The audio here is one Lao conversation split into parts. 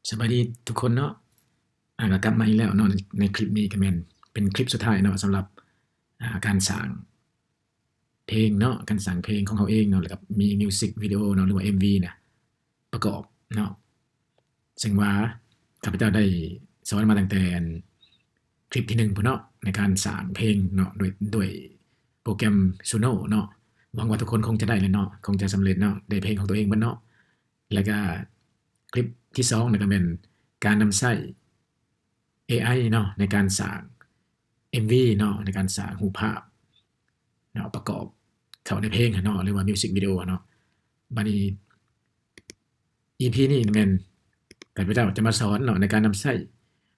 ສະບາຍດີທຸກຄົນເນາະ ອາ ກໍກັບມາອີກແລ້ວເນາະ ໃນ ໃນຄລິບນີ້ກໍແມ່ນເປັນຄລິບສຸດທ້າຍເນາະ ສຳລັບ ອາ ການສ້າງເພງເນາະ ການສ້າງເພງຂອງເຮົາເອງເນາະ ແລ້ວກໍມີມິວສິກວິດີໂອເນາະ ຫຼືວ່າເອັມວີນະ ປະກອບເນາະ ເຊິ່ງວ່າຂ້າພະເຈົ້າໄດ້ສອນມາຕັ້ງແຕ່ອັນຄລິບທີໜຶ່ງພຸ້ນເນາະ ໃນການສ້າງເພງເນາະ ດ້ວຍ ດ້ວຍໂປຣແກຣມ Suno ເນາະ ຫວັງວ່າທຸກຄົນຄົງຈະໄດ້ແຫຼະເນາະ ຄົງຈະສຳເລັດເນາະ ໄດ້ເພງຂອງຕົວເອງເບິດເນາະ ແລ້ວກະຄລິບທີສອງນະ ກະແມ່ນການນຳໃຊ້ເອໄອເນາະ ໃນການສ້າງເອັມວີເນາະ ໃນການສ້າງຮູບພາບເນາະ ປະກອບເຂົ້າໃນເພງຫັ້ນເນາະ ຫຼືວ່າມິວສິກວິດີໂອເນາະ ບາດນີ້ ອີພີນີ້ແມ່ນຂ້າພະເຈົ້າຈະມາສອນເນາະ ໃນການນຳໃຊ້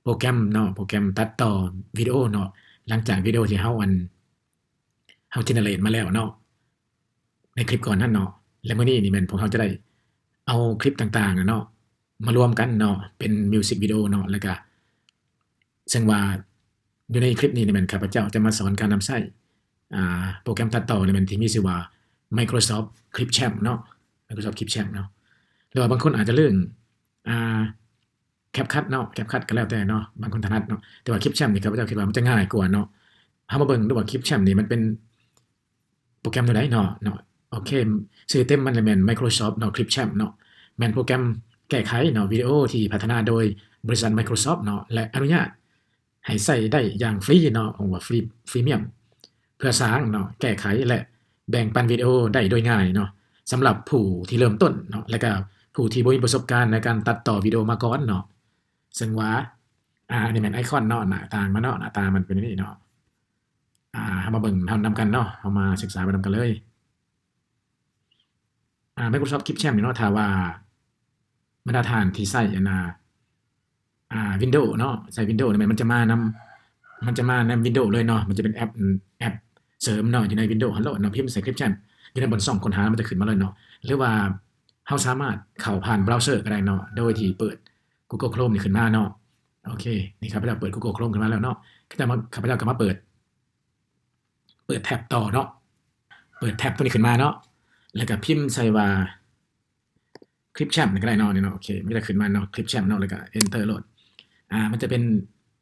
ໂປຣແກຣມເນາະ ໂປຣແກຣມຕັດຕໍ່ວິດີໂອເນາະ ຫຼັງຈາກວິດີໂອທີ່ເຮົາ ອັນ ເຮົາ generate ມາແລ້ວເນາະ ໃນຄລິບກ່ອນນັ້ນເນາະ ແລະ ມື້ນີ້ນີ້ແມ່ນພວກເຮົາຈະໄດ້ເອົາຄລິບຕ່າງໆເນາະ ມາລວມກັນເນາະ ເປັນມິວສິກວິດີໂອເນາະ ແລ້ວກະ ເຊິ່ງວ່າຢູ່ໃນຄລິບນີ້ນີ້ແມ່ນຂ້າພະເຈົ້າຈະມາສອນການນຳໃຊ້ ອາ ໂປຣແກຣມຕັດຕໍ່ນີ້ແມ່ນທີ່ມີຊື່ວ່າ Microsoft Clipchamp ເນາະ Microsoft Clipchamp ເນາະ ຫຼືວ່າບາງຄົນອາດຈະເອີ້ນ ອາ CapCut ເນາະ CapCut ກໍແລ້ວແຕ່ເນາະ ບາງຄົນຖະໜັດເນາະ ແຕ່ວ່າ Clipchamp ນີ້ຂ້າພະເຈົ້າຄິດວ່າມັນຈະງ່າຍກວ່າເນາະ ເຮົາມາເບິ່ງດູວ່າ Clipchamp ນີ້ມັນເປັນ ໂປຣແກຣມຕົວໃດເນາະ ເນາະ ໂອເຄ ຊື່ເຕັມມັນລະແມ່ນ Microsoft ເນາະ Clipchamp ເນາະ ແມ່ນໂປຣແກຣມແກ້ໄຂເນາະ ວິດີໂອທີ່ພັດທະນາໂດຍບໍລິສັດ Microsoft ເນາະ ແລະ ອະນຸຍາດໃຫ້ໃຊ້ໄດ້ຢ່າງຟຣີເນາະ ເອີ້ນວ່າຟຣີ ຟຣີມຽມ ເພື່ອສ້າງເນາະ ແກ້ໄຂ ແລະ ແບ່ງປັນວິດີໂອໄດ້ໂດຍງ່າຍເນາະ ສຳລັບຜູ້ທີ່ເລີ່ມຕົ້ນເນາະ ແລະ ກະຜູ້ທີ່ບໍ່ມີປະສົບການໃນການຕັດຕໍ່ວິດີໂອມາກ່ອນເນາະ ເຊິ່ງວ່າ ອາ ອັນນີ້ແມ່ນໄອຄອນເນາະ ໜ້າຕ່າງມັນເນາະ ໜ້າຕາມັນເປັນແນວນີ້ເນາະ. ອາ ເຮົາມາເບິ່ງນຳກັນເນາະ ເຮົາມາສຶກສາໄປນຳກັນເລີຍ. ອາ Microsoft Clipchamp ນີ້ເນາະ ຖ້າວ່າບັນດາທ່ານທີ່ໃຊ້ອັນນ່າ ອາ Windows ເນາະ ໃຊ້ Windows ນີ້ແມ່ນມັນຈະມານຳ ມັນຈະມານຳ Windows ເລີຍເນາະ ມັນຈະເປັນແອັບ ແອັບເສີມເນາະ ຢູ່ໃນ Windows ຫັ້ນໂລດເນາະ ພິມໃສ່ Clipchamp ຢູ່ໃນບ່ອນຊ່ອງຄົ້ນຫາ ມັນຈະຂຶ້ນມາເລີຍເນາະ ຫຼືວ່າເຮົາສາມາດເຂົ້າຜ່ານ browser ກໍໄດ້ເນາະ ໂດຍທີ່ເປີດ Google Chrome ນີ້ຂຶ້ນມາເນາະ. ໂອເຄ ນີ້ຂ້າພະເຈົ້າເປີດ Google Chrome ຂຶ້ນມາແລ້ວເນາະ ຂ້າພະເຈົ້າ ຂ້າພະເຈົ້າກໍມາເປີດ ເປີດແທັບຕໍ່ເນາະ ເປີດແທັບຕົວນີ້ຂຶ້ນມາເນາະ ແລ້ວກໍພິມໃສ່ວ່າ Clipchamp ນີ້ກໍໄດ້ເນາະ ນີ້ເນາະ ໂອເຄ ມັນຈະຂຶ້ນມາເນາະ Clipchamp ເນາະ ແລ້ວກໍ Enter ໂລດ ອາ ມັນຈະເປັນ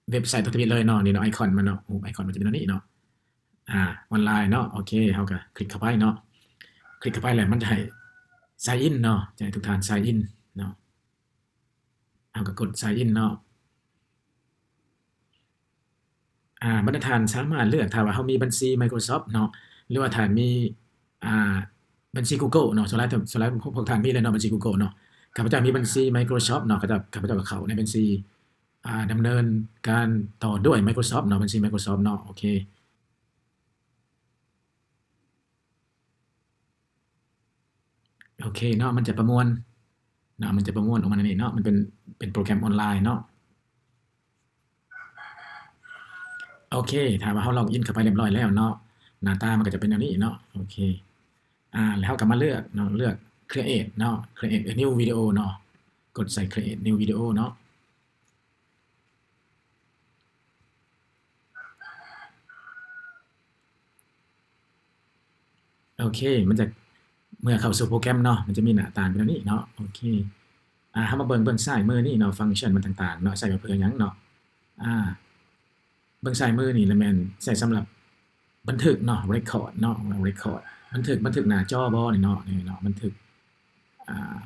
ເວັບໄຊໂຕທຳອິດເລີຍເນາະ ນີ້ເນາະ ໄອຄອນມັນເນາະ ຮູບໄອຄອນມັນຈະເປັນແນວນີ້ເນາະ ອາ ອອນລາຍເນາະ ໂອເຄ ເຮົາກໍຄລິກເຂົ້າໄປເນາະ ຄລິກເຂົ້າໄປແລ້ວມັນຈະໃຫ້ sign in ເນາະ ຈະໃຫ້ທຸກທ່ານ sign in ເນາະ ເຮົາກໍກົດ sign in ເນາະ ອາ ບັນດາທ່ານສາມາດເລືອກ ຖ້າວ່າເຮົາມີບັນຊີ Microsoft ເນາະ ຫຼືວ່າທ່ານມີ ອາ ບັນຊີ Google ເນາະ ສ່ວນຫຼາຍ ສ່ວນຫຼາຍພວກ ພວກທ່ານມີແລ້ວເນາະ ບັນຊີ Google ເນາະ ຂ້າພະເຈົ້າມີບັນຊີ Microsoft ເນາະ ຂ້າພະເຈົ້າ ຂ້າພະເຈົ້າກໍເຂົ້າໃນບັນຊີ ອາ ດຳເນີນການຕໍ່ດ້ວຍ Microsoft ເນາະ ບັນຊີ Microsoft ເນາະ ໂອເຄ ໂອເຄເນາະ ມັນຈະປະມວນເນາະ ມັນຈະປະມວນອອກມາແນວນີ້ເນາະ ມັນເປັນ ເປັນໂປຣແກຣມອອນລາຍເນາະ ໂອເຄ ຖ້າວ່າເຮົາ log in ເຂົ້າໄປຮຽບຮ້ອຍແລ້ວເນາະ ໜ້າຕາມັນກໍຈະເປັນແນວນີ້ເນາະ ໂອເຄ ອາ ແລ້ວເຮົາກໍມາເລືອກເນາະ ເລືອກ create ເນາະ create a new video ເນາະ ກົດໃສ່ create new video ເນາະ ໂອເຄ ມັນຈະ ເມື່ອເຂົ້າສູ່ໂປຣແກຣມເນາະ ມັນຈະມີໜ້າຕ່າງເປັນແນວນີ້ເນາະ ໂອເຄ ອາ ເຮົາມາເບິ່ງເບື້ອງຊ້າຍມືນີ້ເນາະ ຟັງຊັນມັນຕ່າງໆເນາະ ໃຊ້ໄວ້ເພື່ອຫຍັງເນາະ ອາ ເບື້ອງຊ້າຍມືນີ້ລະແມ່ນໃຊ້ສຳລັບບັນທຶກເນາະ record ເນາະ record ບັນທຶກ ບັນທຶກໜ້າຈໍບໍ່ນີ້ເນາະ ນີ້ເນາະ ບັນທຶກ ອາ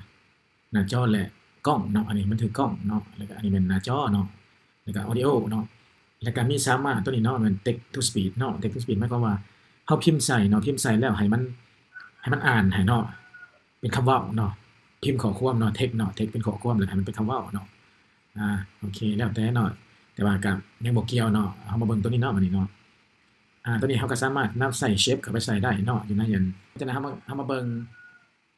ໜ້າຈໍ ແລະ ກ້ອງເນາະ ອັນນີ້ບັນທຶກກ້ອງເນາະ ແລ້ວກະອັນນີ້ແມ່ນໜ້າຈໍເນາະ ແລ້ວກະ audio ເນາະ ແລ້ວກະມີສາມາດ ຕົວນີ້ເນາະ ແມ່ນ text to speech ເນາະ text to speech ໝາຍຄວາມວ່າເຮົາພິມໃສ່ເນາະ ພິມໃສ່ແລ້ວໃຫ້ມັນ ໃຫ້ມັນອ່ານໃຫ້ເນາະ ເປັນຄຳເວົ້າເນາະ ພິມຂໍ້ຄວາມເນາະ text ເນາະ text ເປັນຂໍ້ຄວາມ ແລ້ວໃຫ້ມັນເປັນຄຳເວົ້າເນາະ ອາ ໂອເຄ ແລ້ວແຕ່ເນາະ ແຕ່ວ່າກະຍັງບໍ່ກ່ຽວເນາະ ເຮົາມາເບິ່ງຕົວນີ້ເນາະ ບາດນີ້ເນາະ ອາ ຕົວນີ້ເຮົາກໍສາມາດນຳໃຊ້ shape ເຂົ້າໄປໃສ່ໄດ້ເນາະ ຢູ່ໃນອັນ ຈາກນັ້ນເຮົາມາ ເຮົາມາເບິ່ງ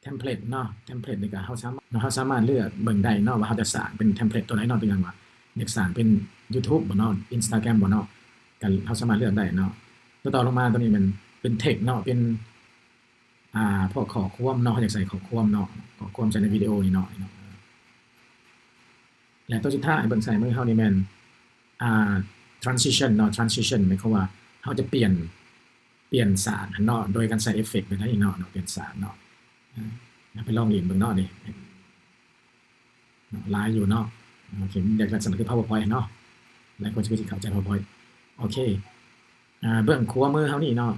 template ເນາະ template ນີ້ກໍເຮົາສາມາດ ເຮົາສາມາດເລືອກເບິ່ງໄດ້ເນາະ ວ່າເຮົາຈະສ້າງເປັນ template ຕົວໃດເນາະ ຕົວຢ່າງວ່າຢາກສ້າງເປັນ YouTube ບໍ່ເນາະ Instagram ບໍ່ເນາະ ກໍເຮົາສາມາດເລືອກໄດ້ເນາະ ຕົວຕໍ່ລົງມາຕົວນີ້ແມ່ນເປັນ text ເນາະ ເປັນ ອາ ພວກຂໍ້ຄວາມເນາະ ເຮົາຢາກໃສ່ຂໍ້ຄວາມເນາະ ຂໍ້ຄວາມໃສ່ໃນວິດີໂອນີ້ເນາະ ແລະ ຕົວສຸດທ້າຍເບິ່ງຊ້າຍມືເຮົານີ້ແມ່ນ ອາ transition ເນາະ transition ໝາຍຄວາມວ່າເຮົາຈະປ່ຽນ ປ່ຽນສານເນາະ ໂດຍການໃຊ້ເອຟເຟັກແບບນີ້ເນາະ ເນາະ ປ່ຽນສານເນາະ ອາ ເຮົາໄປລອງຫຼິ້ນເບິ່ງເນາະ ນີ້ ເນາະ ຫຼາຍຢູ່ເນາະ ໂອເຄ ແບບລັກສະນະຄື PowerPoint ເນາະ ຫຼາຍຄົນກໍຊິເຂົ້າໃຈ PowerPoint ໂອເຄ. ອ່າ ເບື້ອງຂວາມືເຮົານີ້ເນາະ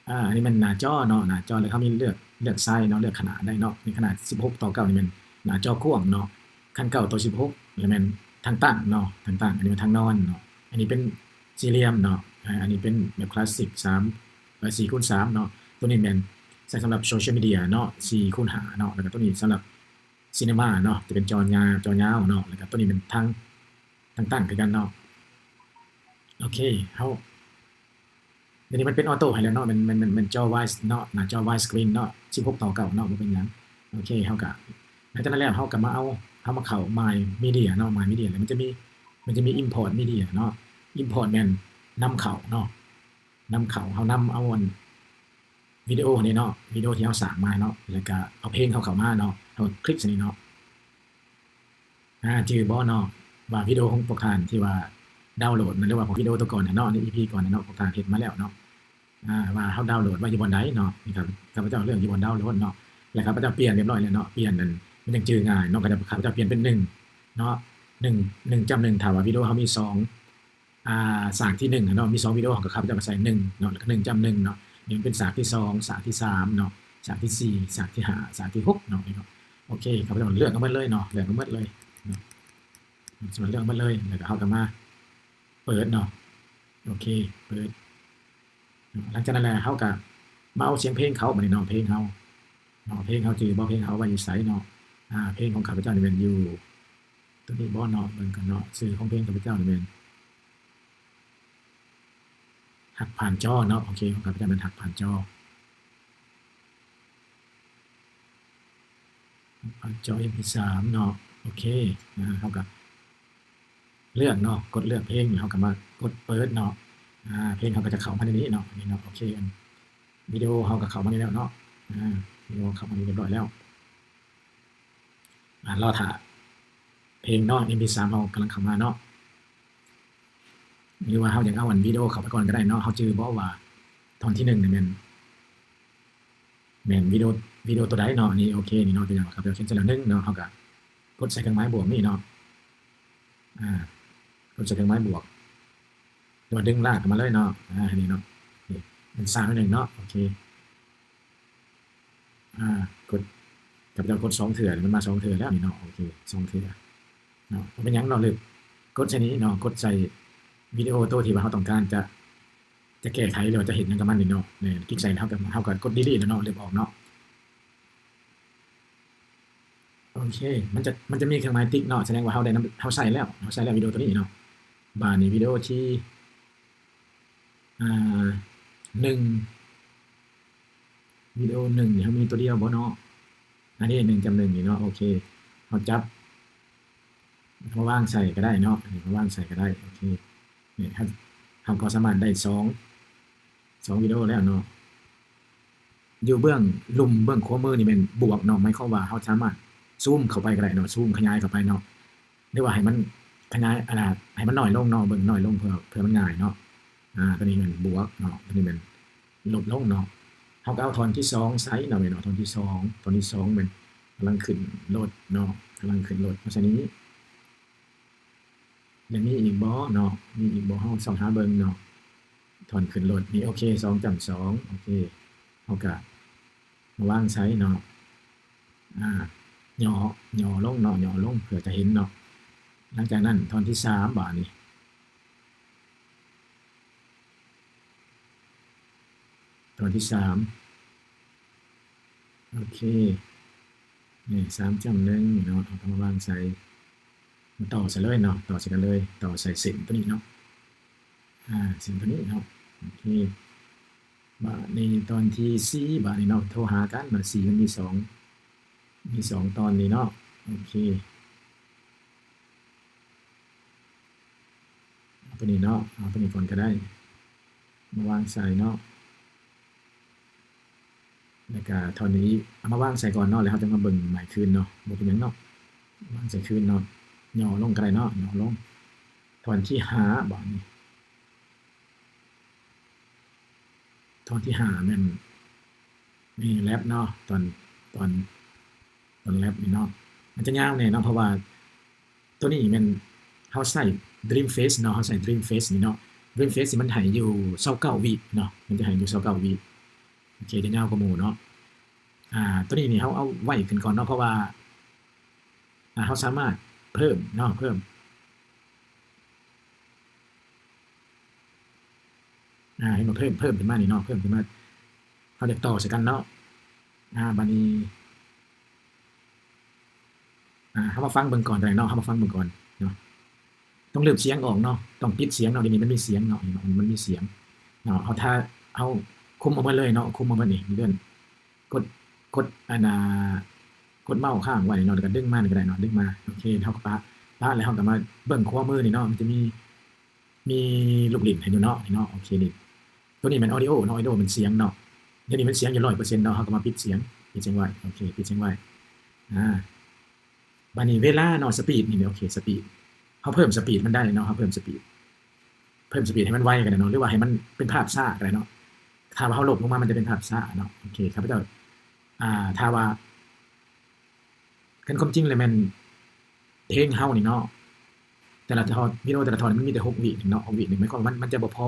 ອ່າ ອັນນີ້ແມ່ນໜ້າຈໍເນາະ ໜ້າຈໍ ແລ້ວເຮົາມີເລືອກ ເລືອກໄຊເນາະ ເລືອກຂະໜາດໄດ້ເນາະ ໃນຂະໜາດສິບຫົກຕໍ່ເກົ້ານີ້ແມ່ນໜ້າຈໍກວ້າງເນາະ ຄັນເກົ້າຕໍ່ສິບຫົກແລ້ວແມ່ນທາງຕັ້ງເນາະ ທາງຕັ້ງ ອັນນີ້ແມ່ນທາງນອນເນາະ ອັນນີ້ເປັນສີ່ຫຼ່ຽມເນາະ ອ່າ ອັນນີ້ເປັນແບບຄລາສສິກ ສາມ ເອີ ສີ່ຄູນສາມເນາະ ໂຕນີ້ແມ່ນໃຊ້ສຳລັບໂຊຊຽວມີເດຍເນາະ ສີ່ຄູນຫ້າເນາະ ແລ້ວກໍໂຕນີ້ສຳລັບຊີເນມາເນາະ ຈະເປັນຈໍຍາ ຈໍຍາວເນາະ ແລ້ວກໍໂຕນີ້ແມ່ນທາງ ຕ່າງໆຄືກັນເນາະ ໂອເຄ ເຮົາ ດຽວນີ້ມັນເປັນອໍໂຕ້ໃຫ້ແລ້ວເນາະ ແມ່ນ ແມ່ນ ແມ່ນ ແມ່ນຈໍວາຍເນາະ ໜ້າຈໍວາຍສະກຣີນເນາະ ສິບຫົກຕໍ່ເກົ້າເນາະ ບໍ່ເປັນຫຍັງ ໂອເຄ ເຮົາກະ ຫຼັງຈາກນັ້ນແລ້ວເຮົາກະມາເອົາ ເຮົາມາເຂົ້າ My Media ເນາະ My Media ແລ້ວມັນຈະມີ ມັນຈະມີ Import Media ເນາະ Import ແມ່ນນຳເຂົ້າເນາະ ນຳເຂົ້າ ເຮົານຳເອົາອັນ ວິດີໂອນີ້ເນາະ ວິດີໂອທີ່ເຮົາສ້າງມາເນາະ ແລ້ວກະເອົາເພງເຮົາເຂົ້າມາເນາະ ເຮົາຄລິກໃສ່ນີ້ເນາະ ອ່າ ຈື່ບໍ່ເນາະ ວ່າວິດີໂອຂອງພວກທ່ານທີ່ວ່າດາວໂຫຼດ ຫຼືວ່າພວກວິດີໂອຕົວກ່ອນຫັ້ນເນາະ ໃນອີພີກ່ອນຫັ້ນເນາະ ພວກທ່ານເຮັດມາແລ້ວເນາະ ອ່າ ວ່າເຮົາດາວໂຫຼດໄວ້ຢູ່ບ່ອນໃດເນາະ ນີ້ ຂ້າພະເຈົ້າເລືອກຢູ່ບ່ອນດາວໂຫຼດເນາະ ແລ້ວຂ້າພະເຈົ້າປ່ຽນຮຽບຮ້ອຍແລ້ວເນາະ ປ່ຽນອັນ ມັນຈັ່ງຈື່ງ່າຍເນາະ ຂ້າພະເຈົ້າປ່ຽນເປັນໜຶ່ງເນາະ ໜຶ່ງ ໜຶ່ງຈ້ຳໜຶ່ງ ຖ້າວ່າວິດີໂອເຮົາມີສອງ ອ່າ ສາກທີໜຶ່ງຫັ້ນເນາະ ມີສອງວິດີໂອ ຂ້າພະເຈົ້າກໍໃສ່ໜຶ່ງເນາະ ແລ້ວກໍໜຶ່ງຈ້ຳໜຶ່ງເນາະ ນີ້ມັນເປັນສາກທີສອງ ສາກທີສາມເນາະ ສາກທີສີ່ ສາກທີຫ້າ ສາກທີຫົກເນາະ ນີ້ເນາະ ໂອເຄ ຂ້າພະເຈົ້າເລືອກເອົາໝົດເລີຍເນາະ ເລືອກເອົາໝົດເລີຍເນາະ ເລືອກເອົາໝົດເລີຍ ແລ້ວກໍເຮົາກໍມາເປີດເນາະ ໂອເຄ ເປີດ ຫຼັງຈາກນັ້ນແລ້ວເຮົາກໍມາເອົາສຽງເພງເຂົ້າ ບາດນີ້ເນາະ ເພງເຮົາເນາະ ເພງເຮົາຈື່ບໍ່ ເພງເຮົາເອົາໄວ້ຢູ່ໃສເນາະ ອ່າ ເພງຂອງຂ້າພະເຈົ້ານີ້ແມ່ນຢູ່ ຕົວນີ້ບໍ່ເນາະ ເບິ່ງກ່ອນເນາະ ຊື່ຂອງເພງຂ້າພະເຈົ້ານີ້ແມ່ນ ຮັກຜ່ານຈໍເນາະ ໂອເຄ ຂອງຂ້າພະເຈົ້າແມ່ນຮັກຜ່ານຈໍ ຜ່ານຈໍເອັມພີສາມເນາະ ໂອເຄ ອ່າ ເຮົາກໍເລືອກເນາະ ກົດເລືອກເພງ ເຮົາກໍມາກົດເປີດເນາະ ອ່າ ເພງເຮົາກໍຈະເຂົ້າມາໃນນີ້ເນາະ ນີ້ເນາະ ໂອເຄ ອັນ ວິດີໂອເຮົາກໍເຂົ້າມານີ້ແລ້ວເນາະ ອ່າ ວິດີໂອເຂົ້າມານີ້ຮຽບຮ້ອຍແລ້ວ ອ່າ ລໍຖ້າເພງເນາະ ເອັມພີສາມເຮົາກຳລັງເຂົ້າມາເນາະ ຫຼືວ່າເຮົາຢາກເອົາອັນວິດີໂອເຂົ້າໄປກ່ອນກໍໄດ້ເນາະ ເຮົາຈື່ບໍ່ວ່າທ່ອນທີໜຶ່ງນີ້ແມ່ນ ແມ່ນວິດີໂອ ວິດີໂອຕົວໃດເນາະ ນີ້ໂອເຄນີ້ເນາະ ຕົວຢ່າງຂ້າພະເຈົ້າຂຽນໃສ່ແລ້ວໜຶ່ງເນາະ ເຮົາກໍກົດໃສ່ເຄື່ອງໝາຍບວກນີ້ເນາະ ອ່າ ກົດໃສ່ເຄື່ອງໝາຍບວກ ຫຼືວ່າດຶງລາກເຂົ້າມາເລີຍເນາະ ອ່າ ນີ້ເນາະ ນີ້ ມັນສ້າງໜ້ອຍໜຶ່ງເນາະ ໂອເຄ ອ່າ ກົດ ຂ້າພະເຈົ້າກົດສອງເທື່ອ ມັນມາສອງເທື່ອແລ້ວນີ້ເນາະ ໂອເຄ ສອງເທື່ອເນາະ ບໍ່ເປັນຫຍັງເນາະ ຫຼືກົດໃສ່ນີ້ເນາະ ກົດໃສ່ວິດີໂອໂຕທີ່ວ່າເຮົາຕ້ອງການຈະ ຈະແກ້ໄຂ ຫຼືວ່າຈະເຮັດຫຍັງກັບມັນນີ້ເນາະ ແມ່ນ ຄລິກໃສ່ແລ້ວເຮົາກໍ ເຮົາກໍກົດດີລີດແລ້ວເນາະ ເລີບອອກເນາະ ໂອເຄ ມັນຈະ ມັນຈະມີເຄື່ອງໝາຍຕິກເນາະ ສະແດງວ່າເຮົາໄດ້ນຳ ເຮົາໃຊ້ແລ້ວ ເຮົາໃຊ້ແລ້ວວິດີໂອໂຕນີ້ເນາະ ບາດນີ້ວິດີໂອທີ ອ່າ ໜຶ່ງ ວິດີໂອໜຶ່ງນີ້ເຮົາມີຕົວດຽວບໍ່ເນາະ ອັນນີ້ໜຶ່ງຈ້ຳໜຶ່ງນີ້ເນາະ ໂອເຄ ເຮົາຈັບ ເຮົາວາງໃສ່ກໍໄດ້ເນາະ ເຮົາວາງໃສ່ກໍໄດ້ ໂອເຄ ນີ້ ເຮົາ ເຮົາກໍສາມາດໄດ້ສອງ ສອງວິດີໂອແລ້ວເນາະ ຢູ່ເບື້ອງລຸ່ມເບື້ອງຂວາມືນີ້ແມ່ນບວກເນາະ ໝາຍຄວາມວ່າເຮົາສາມາດຊູມເຂົ້າໄປກໍໄດ້ເນາະ ຊູມຂະຫຍາຍເຂົ້າໄປເນາະ ຫຼືວ່າໃຫ້ມັນຂະຫຍາຍ ອັນນ່າ ໃຫ້ມັນນ້ອຍລົງເນາະ ເບິ່ງນ້ອຍລົງ ເພື່ອ ເພື່ອມັນງ່າຍເນາະ ອ່າ ຕົວນີ້ແມ່ນບວກເນາະ ຕົວນີ້ແມ່ນລົດລົງເນາະ ເຮົາກໍເອົາທ່ອນທີສອງໃສ່ເນາະ ແມ່ນເນາະ ທ່ອນທີສອງ ທ່ອນທີສອງແມ່ນກຳລັງຂຶ້ນລົດເນາະ ກຳລັງຂຶ້ນລົດ ເຮົາໃສ່ນີ້ ແລ້ວມີອີກບໍ່ເນາະ ມີອີກບໍ່ ເຮົາຊອກຫາເບິ່ງເນາະ ທ່ອນຂຶ້ນລົດນີ້ ໂອເຄ ສອງຈ້ຳສອງ ໂອເຄ ເຮົາກະມາວາງໃສ່ເນາະ ອ່າ ຫຍໍ້ ຫຍໍ້ລົງເນາະ ຫຍໍ້ລົງເພື່ອຈະເຫັນເນາະ ຫຼັງຈາກນັ້ນທ່ອນທີສາມບາດນີ້ ທ່ອນທີສາມ ໂອເຄ ນີ້ ສາມຈ້ຳໜຶ່ງເນາະ ເຮົາກໍມາວາງໃສ່ ມາຕໍ່ໃສ່ເລີຍເນາະ ຕໍ່ໃສ່ກັນເລີຍ ຕໍ່ໃສ່ເສັ້ນຕົວນີ້ເນາະ ອ່າ ເສັ້ນຕົວນີ້ເນາະ ໂອເຄ ບາດນີ້ຕອນທີສີ່ ບາດນີ້ເນາະ ໂທຫາກັນເນາະ ສີ່ມັນມີສອງ ມີສອງຕອນນີ້ເນາະ ໂອເຄ ເອົາຕົວນີ້ເນາະ ເອົາຕົວນີ້ກ່ອນກໍໄດ້ ມາວາງໃສ່ເນາະ ແລ້ວກະທ່ອນນີ້ເອົາມາວາງໃສ່ກ່ອນເນາະ ແລ້ວເຮົາຈະມາເບິ່ງໃໝ່ຄືນເນາະ ບໍ່ເປັນຫຍັງເນາະ ວາງໃສ່ຄືນເນາະ ຫຍໍ້ລົງກໍໄດ້ເນາະ ຫຍໍ້ລົງ ທ່ອນທີຫ້າ ບາດນີ້ ທ່ອນທີຫ້າແມ່ນ ນີ້ແຣັບເນາະ ຕອນ ຕອນ ຕອນແຣັບນີ້ເນາະ ມັນຈະຍາວແດ່ເນາະ ເພາະວ່າ ຕົວນີ້ແມ່ນເຮົາໃຊ້ Dream Face ເນາະ, ເຮົາໃຊ້ Dream Face ນີ້ເນາະ, Dream Face ນີ້ມັນໃຫ້ຢູ່ຊາວເກົ້າວິເນາະ, ມັນຈະໃຫ້ຢູ່ຊາວເກົ້າວິ. ໂອເຄ ຈະຍາວກວ່າໝູ່ເນາະ. ອາ ຕົວນີ້ນີ້ເຮົາເອົາໄວຂຶ້ນກ່ອນເນາະ, ເພາະວ່າ ອາ ເຮົາສາມາດເພີ່ມເນາະ, ເພີ່ມ ອາ ເຫັນບໍ່? ເພີ່ມ ເພີ່ມຂຶ້ນມານີ້ເນາະ, ເພີ່ມຂຶ້ນມາ ເຮົາຢາກຕໍ່ໃສ່ກັນເນາະ. ອາ ບາດນີ້ ອາ ເຮົາມາຟັງເບິ່ງກ່ອນກໍໄດ້ເນາະ, ເຮົາມາຟັງເບິ່ງກ່ອນເນາະ. ຕ້ອງລຶບສຽງອອກເນາະ, ຕ້ອງປິດສຽງເນາະ, ດຽວນີ້ມັນມີສຽງເນາະ, ເຫັນບໍ່? ມັນມີສຽງເນາະ. ເຮົາ ຖ້າເຮົາຄຸມເອົາໝົດເລີຍເນາະ, ຄຸມເອົາໝົດນີ້, ເລື່ອນ ກົດ ກົດ ອັນນ່າ ກົດເມົາຄ້າງໄວ້ເນາະ, ແລ້ວກໍດຶງມານີ້ກໍໄດ້ເນາະ, ດຶງມາ. ໂອເຄ ເຮົາກໍປະ ປະ ແລ້ວເຮົາກໍມາເບິ່ງຂວາມືນີ້ເນາະ, ມັນຈະມີ ມີລູກຫຼິ້ນໃຫ້ຢູ່ເນາະ ນີ້ເນາະ. ໂອເຄ ນີ້ ຕົວນີ້ແມ່ນ audio ເນາະ, audio ແມ່ນສຽງເນາະ. ດຽວນີ້ມັນສຽງຢູ່ຮ້ອຍເປີເຊັນເນາະ, ເຮົາກໍມາປິດສຽງ, ປິດສຽງໄວ້. ໂອເຄ ປິດສຽງໄວ້. ອາ ບາດນີ້ເວລາເນາະ, ສະປີດນີ້, ໂອເຄ ສະປີດ ເຮົາເພີ່ມສະປີດມັນໄດ້ເນາະ, ເຮົາເພີ່ມສະປີດ ເພີ່ມສະປີດໃຫ້ມັນໄວກໍໄດ້ເນາະ, ຫຼືວ່າໃຫ້ມັນເປັນພາບຊ້າກໍໄດ້ເນາະ. ຖ້າວ່າເຮົາລົບລົງມາ ມັນຈະເປັນພາບຊ້າເນາະ. ໂອເຄ ຂ້າພະເຈົ້າ ອາ ຖ້າວ່າ ຄັນຄວາມຈິງແລ້ວແມ່ນເພງເຮົານີ້ເນາະ, ແຕ່ລະທ່ອນ ວິດີໂອແຕ່ລະທ່ອນມັນມີແຕ່ຫົກວິໜຶ່ງເນາະ, ຫົກວິໜຶ່ງ ໝາຍຄວາມວ່າມັນ ມັນຈະບໍ່ພໍ,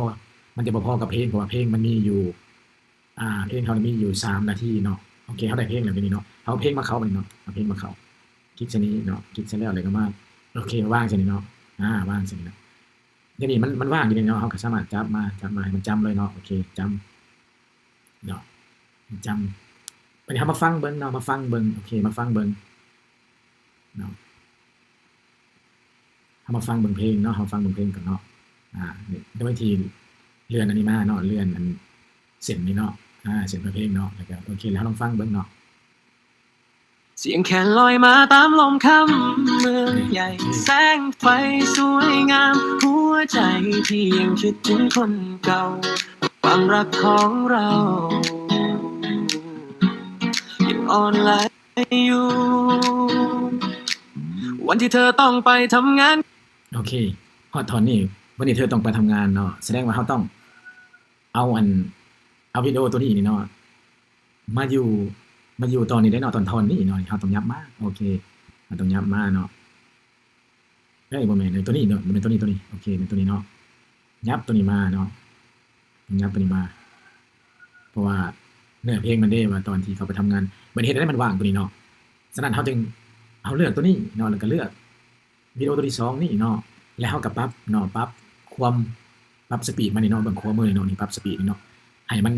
ມັນຈະບໍ່ພໍກັບເພງ, ເພາະວ່າເພງມັນມີຢູ່ ອາ ເພງເຮົານີ້ມີຢູ່ສາມນາທີເນາະ. ໂອເຄ ເຮົາໄດ້ເພງແລ້ວດຽວນີ້ເນາະ, ເຮົາເອົາເພງມາເຂົ້າບັດນີ້ເນາະ, ເອົາເພງມາເຂົ້າ ຄລິກໃສ່ນີ້ເນາະ, ຄລິກໃສ່ແລ້ວ ແລ້ວກໍມາ ໂອເຄ ວາງໃສ່ນີ້ເນາະ, ອາ ວາງໃສ່ນີ້ເນາະ. ດຽວນີ້ມັນ ມັນວ່າງຢູ່ນີ້ເນາະ, ເຮົາກໍສາມາດຈັບມາ ຈັບມາໃຫ້ມັນຈຳເລີຍເນາະ. ໂອເຄ ຈຳເນາະ ຈຳ. ບັດນີ້ເຮົາມາຟັງເບິ່ງເນາະ, ມາຟັງເບິ່ງ ໂອເຄ ມາຟັງເບິ່ງເນາະ, ເຮົາມາຟັງເບິ່ງເພງເນາະ, ເຮົາຟັງເບິ່ງເພງກ່ອນເນາະ. ອາ ໂດຍທີ່ເລື່ອນອັນນີ້ມາເນາະ, ເລື່ອນອັນເສັ້ນນີ້ເນາະ, ອາ ເສັ້ນເພງເນາະ, ແລ້ວກໍ ໂອເຄ ແລ້ວເຮົາລອງຟັງເບິ່ງເນາະ. ສຽງແຄນລອຍມາຕາມລົມຄ່ຳເມືອງໃຫຍ່ ແສງໄຟສວຍງາມ ຫົວໃຈທີ່ຍັງຄິດເຖິງຄົນເກົ່າ ຄວາມລັກຂອງເຮົາຍັງອ່ອນໄຫຼຢູ່ ວັນທີ່ເທີຕ້ອງໄປທຳງານ. ໂອເຄ ຮອດທ່ອນນີ້ ວັນທີ່ເທີຕ້ອງໄປທຳງານເນາະ, ສະແດງວ່າເຮົາຕ້ອງເອົາອັນ ເອົາວິດີໂອໂຕນີ້ນີ້ເນາະ ມາຢູ່ ມາຢູ່ຕອນນີ້ເດ້ເນາະ, ຕອນ ທ່ອນນີ້ເນາະ, ເຮົາຕ້ອງຫຍັບມາ. ໂອເຄ ເຮົາຕ້ອງຫຍັບມາເນາະ. ເອີຍ ບໍ່ແມ່ນ ໂຕນີ້ເນາະ, ບໍ່ແມ່ນໂຕນີ້ ໂຕນີ້. ໂອເຄ ແມ່ນໂຕນີ້ເນາະ, ຫຍັບໂຕນີ້ມາເນາະ, ຫຍັບໂຕນີ້ມາ ເພາະວ່າເນື້ອເພງມັນເດ້ ວ່າຕອນທີ່ເຂົາໄປທຳງານ, ບັດເຮັດໃຫ້ມັນວ່າງໂຕນີ້ເນາະ. ສະນັ້ນເຮົາຈຶ່ງ ເຮົາເລືອກໂຕນີ້ເນາະ, ແລ້ວກໍເລືອກ ວິດີໂອຕົວທີສອງນີ້ເນາະ, ແລ້ວເຮົາກໍປັບເນາະ, ປັບຄວາມ ປັບສະປີດມັນນີ້ເນາະ, ເບິ່ງຂວາມືນີ້ເນາະ, ນີ້ປັບສະປີດນີ້ເນາະ, ໃຫ້ມັນ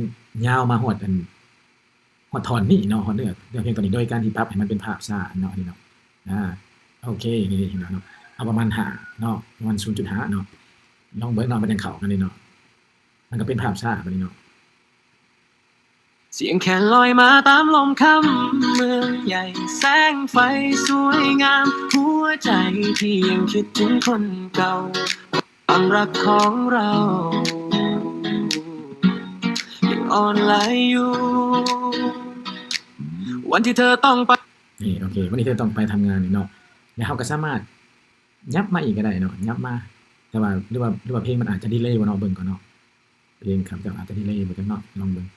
ຍາວມາຮອດອັນ ຮອດທ່ອນນີ້ເນາະ, ຮອດເນື້ອ ເນື້ອເພງຕົວນີ້ ໂດຍການທີ່ປັບໃຫ້ມັນເປັນພາບຊ້າເນາະ, ນີ້ເນາະ. ອາ ໂອເຄ ນີ້ເຫັນເນາະ, ເອົາປະມານຫ້າເນາະ, ປະມານສູນຈຸດຫ້າເນາະ, ລອງເບິ່ງເນາະ, ມັນຍັງເຂົ້າກັນນີ້ເນາະ, ມັນກໍເປັນພາບຊ້າບັດນີ້ເນາະ. ສຽງແຄນລອຍມາຕາມລົມຄ່ຳເມືອງໃຫຍ່ ແສງໄຟສວຍງາມ ຫົວໃຈທີ່ຍັງຄິດເຖິງຄົນເກົ່າ ຄວາມລັກຂອງເຮົາຍັງອ່ອນໄຫຼຢູ່ ວັນທີ່ເທີຕ້ອງໄປ ນີ້ ໂອເຄ ວັນທີ່ເທີຕ້ອງໄປທຳງານນີ້ເນາະ, ແລ້ວເຮົາກໍສາມາດ ຫຍັບມາອີກກໍໄດ້ເນາະ, ຫຍັບມາ ແຕ່ວ່າ ຫຼືວ່າ ຫຼືວ່າເພງມັນອາດຈະດີເລບໍ່ເນາະ, ເບິ່ງກ່ອນເນາະ, ເພງຂ້າພະເຈົ້າອາດຈະດີເລບໍ່ຈັກເນາະ, ລອງເບິ່ງ.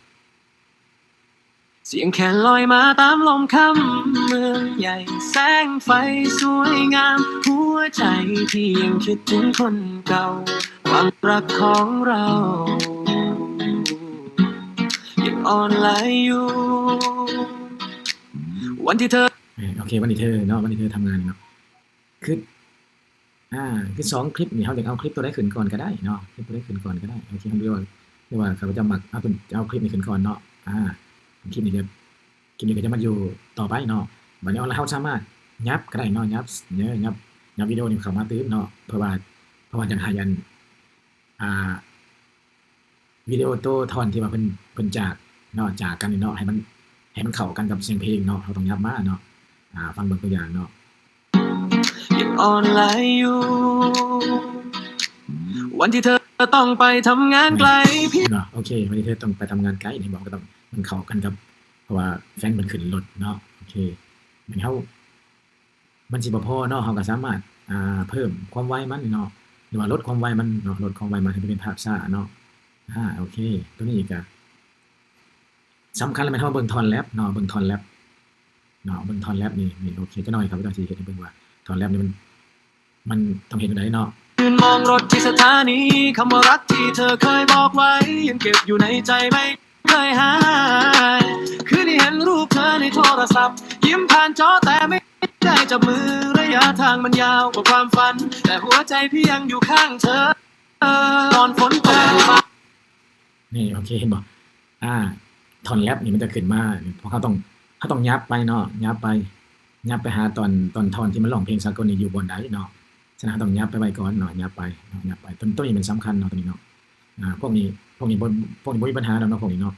ສຽງແຄນລອຍມາຕາມລົມຄ່ຳເມືອງໃຫຍ່ ແສງໄຟສວຍງາມ ຫົວໃຈທີ່ຍັງຄິດເຖິງຄົນເກົ່າ ຄວາມລັກຂອງເຮົາຍັງອ່ອນໄຫຼຢູ່ ວັນທີ່ເທີ ເອີ ໂອເຄ ວັນທີ່ເທີເນາະ, ວັນທີ່ເທີທຳງານເນາະ. ຄື ອາ ຄືສອງຄລິບນີ້ ເຮົາຢາກເອົາຄລິບຕົວໃດຂຶ້ນກ່ອນກໍໄດ້ເນາະ, ຄລິບຕົວໃດຂຶ້ນກ່ອນກໍໄດ້. ໂອເຄ ເຮົາເລືອກວ່າ ຫຼືວ່າຂ້າພະເຈົ້າມັກເອົາຕົວ ເອົາຄລິບນີ້ຂຶ້ນກ່ອນເນາະ. ອາ ຄລິບນີ້ກໍ ຄລິບນີ້ກໍຈະມາຢູ່ຕໍ່ໄປເນາະ. ບັດນີ້ເຮົາສາມາດຫຍັບກໍໄດ້ເນາະ, ຫຍັບ ຫຍັບ ຫຍັບວິດີໂອນີ້ເຂົ້າມາຕື່ມເນາະ, ເພື່ອວ່າ ເພື່ອວ່າຢາກໃຫ້ອັນ ອ່າ ວິດີໂອໂຕທ່ອນທີ່ວ່າເພິ່ນ ເພິ່ນຈາກເນາະ, ຈາກກັນນີ້ເນາະ, ໃຫ້ມັນ ໃຫ້ມັນເຂົ້າກັນກັບສຽງເພງເນາະ, ເຮົາຕ້ອງຫຍັບມາເນາະ. ອາ ຟັງເບິ່ງຕົວຢ່າງເນາະ. ຍັງອ່ອນໄຫຼຢູ່ ວັນທີ່ເທີຕ້ອງໄປທຳງານໄກ ເນາະ. ໂອເຄ ວັນທີ່ເທີຕ້ອງໄປທຳງານໄກນີ້ ບອກກໍຕ້ອງ ມັນເຂົ້າກັນກັບ ເພາະວ່າແຟນມັນຂຶ້ນລົດເນາະ. ໂອເຄ ແມ່ນເຮົາ ມັນຊິບໍ່ພໍເນາະ, ເຮົາກໍສາມາດ ອ່າ ເພີ່ມຄວາມໄວມັນເນາະ ຫຼືວ່າລົດຄວາມໄວມັນເນາະ, ລົດຄວາມໄວມັນໃຫ້ມັນເປັນພາບຊ້າເນາະ. ອາ ໂອເຄ ຕົວນີ້ກໍສຳຄັນແລ້ວ ແມ່ນເຮົາເບິ່ງທ່ອນແລັບເນາະ, ເບິ່ງທ່ອນແລັບເນາະ, ເບິ່ງທ່ອນແລັບນີ້ ນີ້ ໂອເຄ ຈັກໜ້ອຍຂ້າພະເຈົ້າຊິເຮັດໃຫ້ເບິ່ງວ່າທ່ອນແລັບນີ້ມັນ ມັນຕ້ອງເຮັດຈັ່ງໃດເນາະ? ຢືນມອງລົດທີ່ສະຖານີ ຄຳວ່າຮັກທີ່ເທີເຄີຍບອກໄວ້ ຍັງເກັບຢູ່ໃນໃຈໄມ່ເຄີຍຫາຍ. ຄືໄດ້ເຫັນຮູບເທີໃນໂທລະສັບ ຍິ້ມຜ່ານຈໍແຕ່ໄມ່ໄດ້ຈັບມື. ໄລຍະທາງມັນຍາວກວ່າຄວາມຝັນ ແຕ່ຫົວໃຈພຽງຢູ່ຂ້າງເທີ ຕອນຝົນຕົກ. ນີ້ ໂອເຄ ເຫັນບໍ່? ອາ ທ່ອນແຣັບນີ້ມັນຈະຂຶ້ນມາ ເຮົາຕ້ອງ ເຮົາຕ້ອງຫຍັບໄປເນາະ ຫຍັບໄປ ຫຍັບໄປຫາຕອນ ຕອນທ່ອນທີ່ມັນຮ້ອງເພງສາກົນນີ້ຢູ່ບ່ອນໃດເນາະ. ສະນັ້ນເຮົາຕ້ອງຫຍັບໄປໄວ້ກ່ອນເນາະ ຫຍັບໄປເນາະ ຫຍັບໄປ. ຕົວ ຕົວນີ້ມັນສຳຄັນເນາະ ຕົວນີ້ເນາະ. ອາ ພວກນີ້ ພວກນີ້ບໍ່ ພວກນີ້ບໍ່ມີບັນຫາດອກເນາະ ພວກນີ້ເນາະ.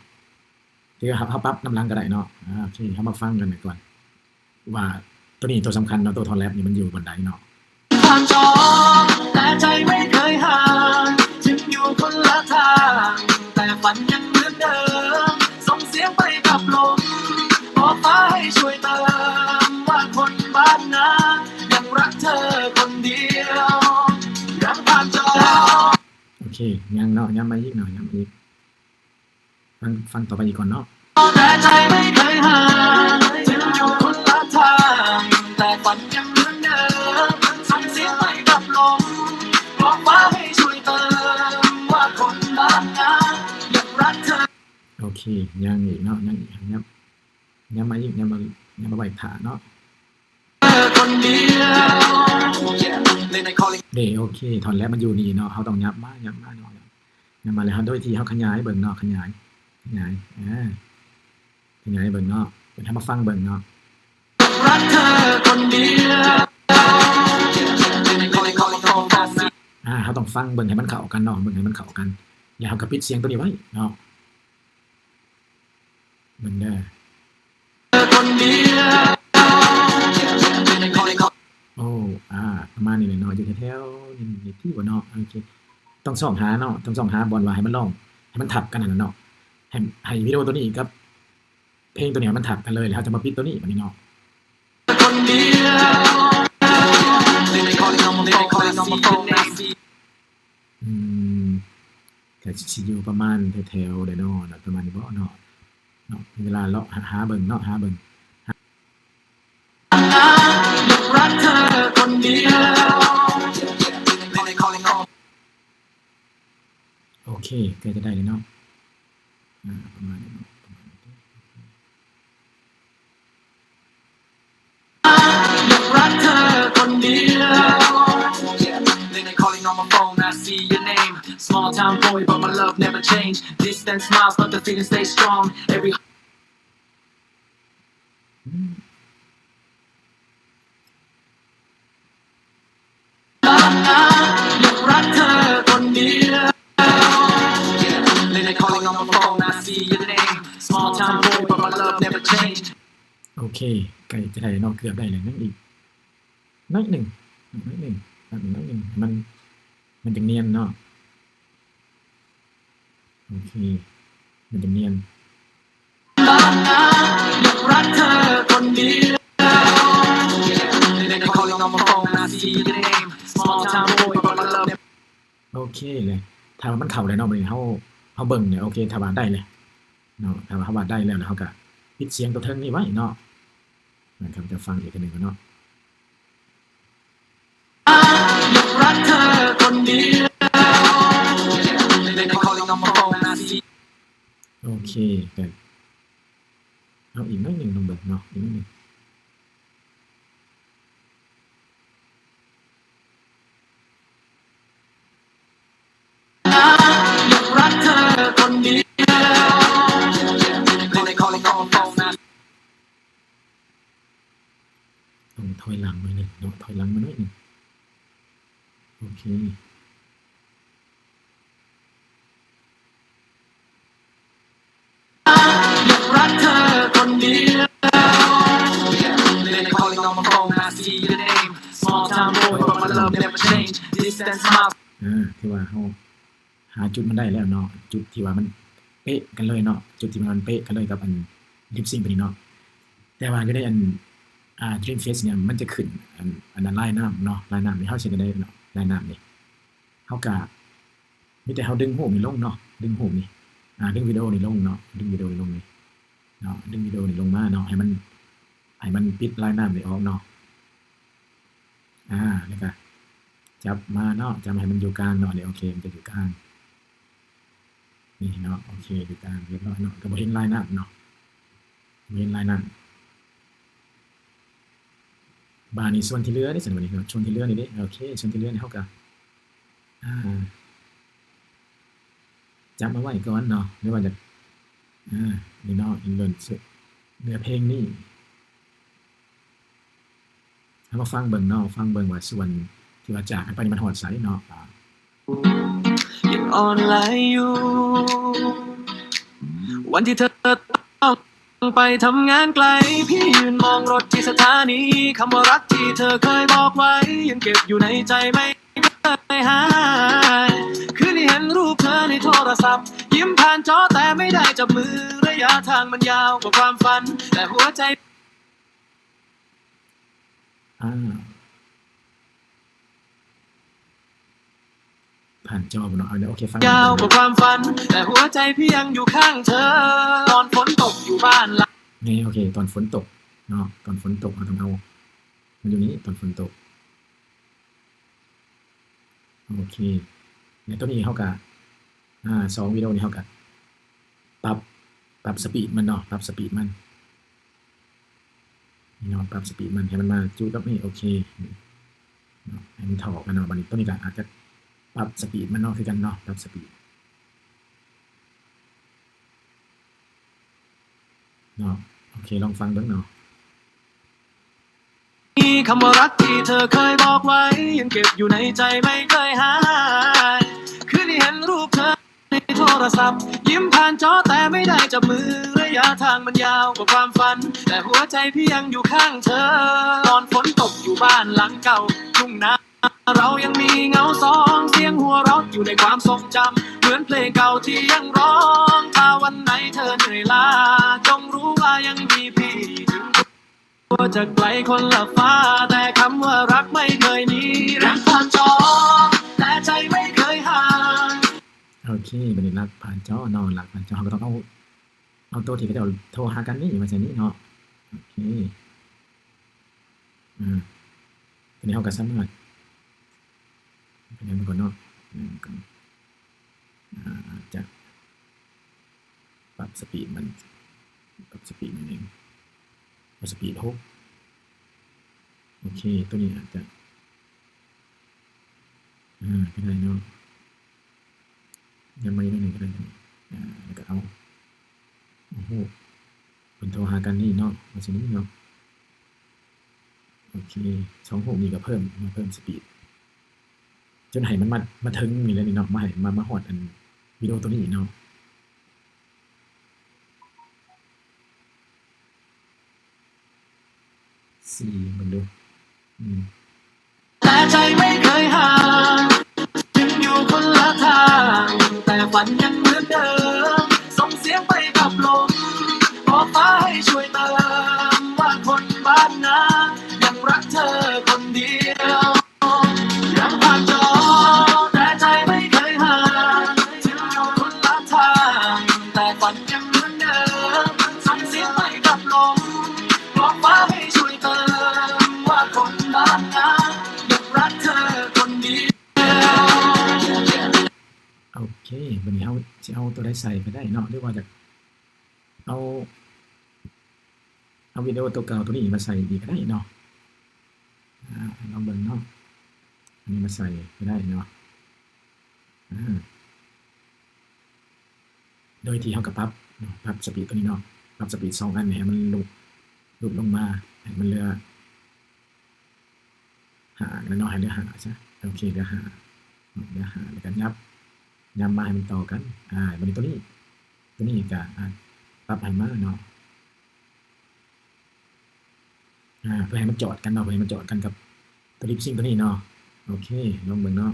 ຄືເຮົາ ເຮົາປັບນຳຫຼັງກໍໄດ້ເນາະ. ອາ ໂອເຄ ເຮົາມາຟັງກັນກ່ອນ ວ່າຕົວນີ້ຕົວສຳຄັນເນາະ ຕົວທ່ອນແຣັບນີ້ມັນຢູ່ບ່ອນໃດເນາະ. ຜ່ານຈໍ ແຕ່ໃຈໄມ່ເຄີຍຫ່າງ ຈຶ່ງຢູ່ຄົນລະທາງ ແຕ່ຝັນຍັງເໝືອນເດີມ ສົ່ງສຽງໄປກັບລົມ ບອກຟ້າໃຫ້ຊ່ວຍເຕີມ ວ່າຄົນບ້ານນາຍັງຮັກເທີຄົນດຽວ ຍັງຜ່ານຈໍ. ໂອເຄ ຍັງເນາະ ຍັງມາອີກເນາະ ຍັງມາອີກ. ຟັງ ຟັງຕໍ່ໄປອີກກ່ອນເນາະ. ແຕ່ໃຈໄມ່ເຄີຍຫ່າງ ຈຶ່ງຢູ່ຄົນລະທາງ ແຕ່ຝັນຍັງເໝືອນເດີມ ສົ່ງສຽງໄປກັບລົມ ບອກຟ້າໃຫ້ຊ່ວຍເຕີມ ວ່າຄົນບ້ານນາຍັງຮັກເທີ. ໂອເຄ ຍັງອີກເນາະ ຍັງອີກ ຍັງ ຍັງມາອີກ ຍັງມາ ຍັງມາໄວ້ຖ້າເນາະ. ຄົນດຽວ ເດ້ ໂອເຄ ທ່ອນແຣັບມັນຢູ່ນີ້ເນາະ ເຮົາຕ້ອງຫຍັບມາ ຫຍັບມາເນາະ ຫຍັບມາແລ້ວເຮົາ ໂດຍທີ່ເຮົາຂະຫຍາຍເບິ່ງເນາະ ຂະຫຍາຍ ຂະຫຍາຍ ອາ ຂະຫຍາຍເບິ່ງເນາະ ເປັນເຮົາມາຟັງເບິ່ງເນາະ. ອາ ເຮົາຕ້ອງຟັງເບິ່ງໃຫ້ມັນເຂົ້າກັນເນາະ ເບິ່ງໃຫ້ມັນເຂົ້າກັນ ແລ້ວເຮົາກໍປິດສຽງໂຕນີ້ໄວ້ເນາະ. ເບິ່ງເດີ ຄົນດຽວ ໂອ້ ອາ ປະມານນີ້ແຫຼະເນາະ ຢູ່ແຖວໆນີ້ຕິບໍ່ເນາະ. ໂອເຄ ຕ້ອງຊອກຫາເນາະ ຕ້ອງຊອກຫາບ່ອນວ່າໃຫ້ມັນຮ້ອງ ໃຫ້ມັນທັບກັນຫັ້ນນະເນາະ ໃຫ້ ໃຫ້ວິດີໂອໂຕນີ້ກັບເພງໂຕນີ້ໃຫ້ມັນທັບກັນເລີຍ ແລ້ວເຮົາຈະມາປິດໂຕນີ້ບາດນີ້ເນາະ. ຄົນດຽວ ອືມ ກໍຊິຢູ່ປະມານແຖວໆໃດເນາະ ປະມານນີ້ບໍເນາະ ເນາະ ເວລາເລາະຫາ ຫາເບິ່ງເນາະ ຫາເບິ່ງ. ໂອເຄ ໃກ້ຈະໄດ້ແລ້ວເນາະ ອາ ປະມານນີ້ເນາະ ປະມານນີ້. ໂອເຄ ໃກ້ຈະໄດ້ແລ້ວເນາະ ເກືອບໄດ້ແລ້ວ ຍັງອີກໜ້ອຍໜຶ່ງ ໜ້ອຍໜຶ່ງ ໜ້ອຍໜຶ່ງ ໃຫ້ມັນ ມັນຈັ່ງນຽນເນາະ. ໂອເຄ ມັນຈະນຽນ. ໂອເຄເລີຍ ຖ້າວ່າມັນເຂົ້າແລ້ວເນາະ ບາດນີ້ເຮົາ ເຮົາເບິ່ງເລີຍ ໂອເຄ ຖ້າວ່າໄດ້ແລ້ວເນາະ ຖ້າວ່າເຮົາວ່າໄດ້ແລ້ວ ແລ້ວເຮົາກະປິດສຽງຕົວເທິງນີ້ໄວ້ເນາະ. ແມ່ນ ຂ້າພະເຈົ້າຟັງອີກເທື່ອໜຶ່ງກ່ອນເນາະ. ໂອເຄ ກໍເອົາອີກໜ້ອຍໜຶ່ງ ລອງເບິ່ງເນາະ ອີກໜ້ອຍໜຶ່ງ. ຕ້ອງຖອຍຫຼັງໜ້ອຍໜຶ່ງເນາະ ຖອຍຫຼັງມາໜ້ອຍໜຶ່ງ. ໂອເຄ. ອາ ຖືວ່າເຮົາຫາຈຸດມັນໄດ້ແລ້ວເນາະ ຈຸດທີ່ວ່າມັນເປະກັນເລີຍເນາະ ຈຸດທີ່ວ່າມັນເປະກັນເລີຍກັບອັນລິບຊິງໂຕນີ້ເນາະ. ແຕ່ວ່າຢູ່ໃນອັນ ອາ Dream Fest ນີ້ ມັນຈະຂຶ້ນອັນ ອັນນັ້ນ ລາຍນ້ຳເນາະ ລາຍນ້ຳນີ້ ເຮົາຊິເຮັດຈັ່ງໃດເນາະ ລາຍນ້ຳນີ້ ເຮົາກະ ມີແຕ່ເຮົາດຶງຮູບນີ້ລົງເນາະ ດຶງຮູບນີ້ ອາ ດຶງວິດີໂອນີ້ລົງເນາະ ດຶງວິດີໂອນີ້ລົງນີ້ເນາະ ດຶງວິດີໂອນີ້ລົງມາເນາະ ໃຫ້ມັນ ໃຫ້ມັນປິດລາຍນ້ຳນີ້ອອກເນາະ ອາ ແລ້ວກະ ຈັບມາເນາະ ຈັບໃຫ້ມັນຢູ່ກາງເນາະ ນີ້ ໂອເຄ ມັນຈະຢູ່ກາງ ນີ້ເນາະ ໂອເຄ ຢູ່ກາງ ຮຽບຮ້ອຍເນາະ ກໍບໍ່ເຫັນລາຍນ້ຳເນາະ ບໍ່ເຫັນລາຍນ້ຳ. ບາດນີ້ສ່ວນທີ່ເຫຼືອເດ້ ສ່ວນ ບາດນີ້ເນາະ ສ່ວນທີ່ເຫຼືອນີ້ເດ້ ໂອເຄ ສ່ວນທີ່ເຫຼືອນີ້ເຮົາກໍ ອ່າ ຈັບມາໄວ້ກ່ອນເນາະ ຫຼືວ່າຈະ ອ່າ ນີ້ເນາະ ເລື່ອນ ເນື້ອເພງນີ້ ເຮົາມາຟັງເບິ່ງເນາະ ຟັງເບິ່ງວ່າສ່ວນທີ່ວ່າຈາກກັນໄປນີ້ມັນຮອດໃສເນາະ ອ່າ ຍັງອ່ອນແລຢູ່ ວັນທີ່ເທີຕ້ອງໄປທຳງານໄກ ພີ່ຢືນມອງລົດທີ່ສະຖານີ ຄຳວ່າຮັກທີ່ເທີເຄີຍບອກໄວ້ ຍັງເກັບຢູ່ໃນໃຈໄມ່ເຄີຍຫາຍ ຄືໄດ້ເຫັນຮູບເທີໃນໂທລະສັບ ຍິ້ມຜ່ານຈໍແຕ່ໄມ່ໄດ້ຈັບມື ໄລຍະທາງມັນຍາວກວ່າຄວາມຝັນ ແຕ່ຫົວໃຈ ອ່າ ຜ່ານຈໍບໍ່ເນາະ ເອົາ ໂອເຄ ຟັງ ຍາວກວ່າຄວາມຝັນ ແຕ່ຫົວໃຈພຽງຢູ່ຂ້າງເທີ ຕອນຝົນຕົກຢູ່ບ້ານຫຼັງ ນີ້ ໂອເຄ ຕອນຝົນຕົກເນາະ ຕອນຝົນຕົກເຮົາຕ້ອງເອົາ ມັນຢູ່ນີ້ ຕອນຝົນຕົກ ໂອເຄ ໃນຕົວນີ້ເຮົາກະ ອ່າ ສອງວິດີໂອນີ້ເຮົາກະປັບ ປັບສະປີດມັນເນາະ ປັບສະປີດມັນເນາະ ປັບສະປີດມັນໃຫ້ມັນມາຈຸດກັບນີ້ ໂອເຄເນາະ ໃຫ້ມັນເທົ່າກັນເນາະ. ບາດນີ້ຕົວນີ້ກະອາດຈະປັບສະປີດມັນເນາະ ຄືກັນເນາະ ປັບສະປີດເນາະ. ໂອເຄ ລອງຟັງເບິ່ງເນາະ. ຄຳວ່າຮັກທີ່ເທີເຄີຍບອກໄວ້ ຍັງເກັບຢູ່ໃນໃຈໄມ່ເຄີຍຫາຍ ຄືໄດ້ເຫັນຮູບເທີໃນໂທລະສັບ ຍິ້ມຜ່ານຈໍແຕ່ໄມ່ໄດ້ຈັບມື ໄລຍະທາງມັນຍາວກວ່າຄວາມຝັນ ແຕ່ຫົວໃຈພຽງຢູ່ຂ້າງເທີ ຕອນຝົນຕົກຢູ່ບ້ານຫຼັງເກົ່າ ທົ່ງນາ ເຮົາຍັງມີເງົາສອງ ສຽງຫົວເຣາະຢູ່ໃນຄວາມຊົງຈຳ ເໝືອນເພງເກົ່າທີ່ຍັງຮ້ອງ ຖ້າວັນໃດເທີເມື່ອຍລ້າ ຈົ່ງຮູ້ວ່າຍັງມີພີ່ ເຖິງຕົວຈະໄກຄົນລະຟ້າ ແຕ່ຄຳວ່າຮັກໄມ່ເຄີຍໜີ ຮັກຜ່ານຈໍ ແຕ່ໃຈໄມ່ເຄີຍຫາຍ. ໂອເຄ ບາດນີ້ລັກຜ່ານຈໍເນາະ ລັກຜ່ານຈໍ ເຮົາກໍຕ້ອງເອົາ ເອົາໂຕທີ່ເຂົາເຈົ້າໂທຫາກັນນີ້ມາໃສ່ນີ້ເນາະ. ໂອເຄ ອາ ຕອນນີ້ເຮົາກໍສາມາດ ເບິ່ງກ່ອນເນາະ ເບິ່ງກ່ອນ ອາ ອາດຈະປັບສະປີດມັນ ປັບສະປີດໜ້ອຍໜຶ່ງ ເອົາສະປີດຫົກ. ໂອເຄ ໂຕນີ້ອາດຈະ ອາ ກໍໄດ້ເນາະ ຍັງມາອີກໜ້ອຍໜຶ່ງກໍໄດ້ ອາ ແລ້ວກໍເອົາ ເອົາຮູບເພິ່ນໂທຫາກັນນີ້ເນາະ ວ່າຊັ້ນເນາະ. ໂອເຄ ສອງຮູບນີ້ກໍເພີ່ມ ມາເພີ່ມສະປີດ ຈົນໃຫ້ມັນມາ ມາເຖິງນີ້ແຫຼະນີ້ເນາະ ມາໃຫ້ ມາ ມາຮອດອັນວິດີໂອໂຕນີ້ເນາະ. ສີ່ ເບິ່ງດູ ອືມ ແຕ່ໃຈໄມ່ເຄີຍຫາຍ ຈຶ່ງຢູ່ຄົນລະທາງ ແຕ່ຝັນຍັງເໝືອນເດີມ ສົ່ງສຽງໄປກັບລົມ ຂໍຟ້າໃຫ້ຊ່ວຍເຕີມ ວ່າຄົນບ້ານນາ ຍັງຮັກເທີຄົນດຽວ. ຍັງຜ່ານຈໍ ແຕ່ໃຈໄມ່ເຄີຍຫາຍ ເຖິງຢູ່ຄົນລະທາງ ແຕ່ຝັນຍັງເໝືອນເດີມ ສົ່ງສຽງໄປກັບລົມ ບອກຟ້າໃຫ້ຊ່ວຍເຕີມ ວ່າຄົນບ້ານນາ ຍັງຮັກເທີຄົນດຽວ. ໂອເຄ ບາດນີ້ເຮົາຊິເອົາໂຕໃດໃສ່ກໍໄດ້ເນາະ ຫຼືວ່າຈະເອົາ ເອົາວິດີໂອໂຕເກົ່າໂຕນີ້ມາໃສ່ອີກກໍໄດ້ເນາະ. ອາ ລອງເບິ່ງເນາະ ອັນນີ້ມາໃສ່ກໍໄດ້ເນາະ ອາ ໂດຍທີ່ເຮົາກໍປັບເນາະ ປັບສະປີດຕົວນີ້ເນາະ ປັບສະປີດສອງອັນນີ້ໃຫ້ມັນຫຼຸດ ຫຼຸດລົງມາ ໃຫ້ມັນເຫຼືອຫ້າແລ້ວເນາະ ໃຫ້ເຫຼືອຫ້າຊະ ໂອເຄ ເຫຼືອຫ້າເນາະ ເຫຼືອຫ້າ ແລ້ວກໍຫຍັບ ຫຍັບມາໃຫ້ມັນຕໍ່ກັນ ອາ ບາດນີ້ຕົວນີ້ ຕົວນີ້ກໍ ອາ ປັບໃຫ້ມາເນາະ. ອາ ເພື່ອໃຫ້ມັນຈອດກັນເນາະ ເພື່ອໃຫ້ມັນຈອດກັນກັບຕົວລິບຊິງຕົວນີ້ເນາະ ໂອເຄ ລອງເບິ່ງເນາະ.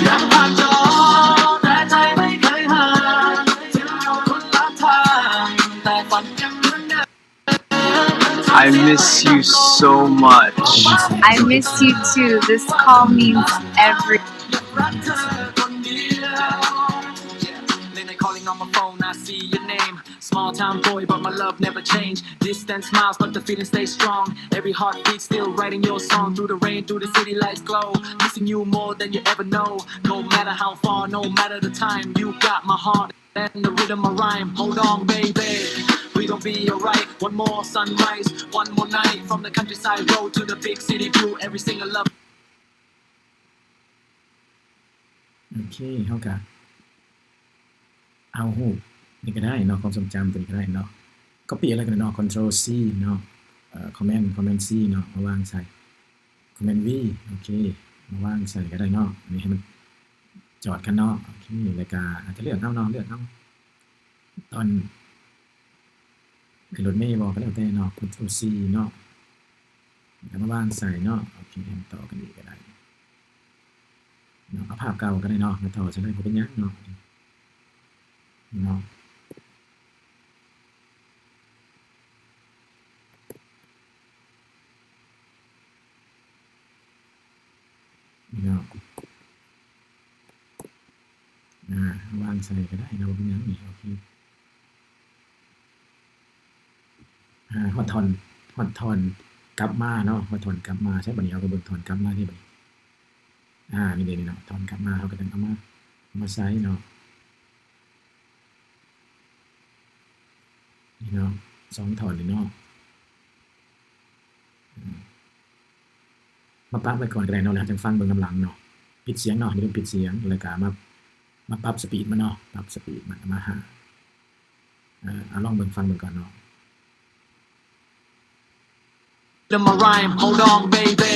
ຍັງຜ່ານຈໍ ແຕ່ໃຈໄມ່ເຄີຍຫາຍ ເຖິງຢູ່ຄົນລະທາງ ແຕ່ຝັນຍັງເໝືອນເດີມ. I miss you so much. I miss you too. This call means everything. ເລີຍໃນ calling on my phone I see your name. Small town boy, but my love never change. Distance miles, but the feeling stays strong. Every heartbeat still writing your song. Through the rain, through the city lights glow. Missing you more than you ever know. No matter how far, no matter the time, you got my heart and the rhythm of rhyme. Hold on, baby, we gon' be alright. One more sunrise, one more night. From the countryside road to the big city view, every single love. ໂອເຄ ເຮົາກະເອົາຮູບນີ້ກະໄດ້ເນາະ ຄວາມຊົງຈຳໂຕນີ້ກະໄດ້ເນາະ ກັອບປີ້ເອົາເລີຍກະໄດ້ເນາະ ຄອນໂທຣຊີເນາະ ເອີ ຄອມແມນ ຄອມແມນຊີເນາະ ມາວາງໃສ່ ຄອມແມນວີ ໂອເຄ ມາວາງໃສ່ກະໄດ້ເນາະ ອັນນີ້ໃຫ້ມັນຈອດກັນເນາະ ໂອເຄ ແລ້ວກະອາດຈະເລືອກເອົາເນາະ ເລືອກເອົາ ຕອນຂຶ້ນລົດເມບໍ ກະແລ້ວແຕ່ເນາະ ຄອນໂທຣຊີເນາະ ແລ້ວກະມາວາງໃສ່ເນາະ ໂອເຄ ຕໍ່ກັນອີກກະໄດ້ເນາະ ເອົາພາບເກົ່າກະໄດ້ເນາະ ມາຕໍ່ໃສ່ເລີຍ ບໍ່ເປັນຫຍັງເນາະ ເນາະ ເນາະ ອາ ວາງໃສ່ກະໄດ້ເນາະ ບໍ່ເປັນຫຍັງນີ້ ໂອເຄ ອາ ຮອດທ່ອນ ຮອດທ່ອນກັບມາເນາະ ຮອດທ່ອນກັບມາ ໃຊ້ບາດນີ້ເຮົາກະເບິ່ງທ່ອນກັບມາເດ້ບາດນີ້ ອາ ນີ້ເດ້ນີ້ເນາະ ທ່ອນກັບມາ ເຮົາກະຕ້ອງເອົາມາ ເອົາມາໃສ່ເນາະ ນີ້ເນາະ ສອງທ່ອນນີ້ເນາະ ມາປະໄວ້ກ່ອນກະໄດ້ເນາະ ແລ້ວເຮົາຈັ່ງຟັງເບິ່ງນຳຫຼັງເນາະ ປິດສຽງເນາະ ຢ່າລືມປິດສຽງ ແລ້ວກະມາ ມາປັບສະປີດມັນເນາະ ປັບສະປີດມັນມາຫາ ເອີ ເອົາລອງເບິ່ງຟັງເບິ່ງກ່ອນເນາະ. Let my rhyme, hold on, baby.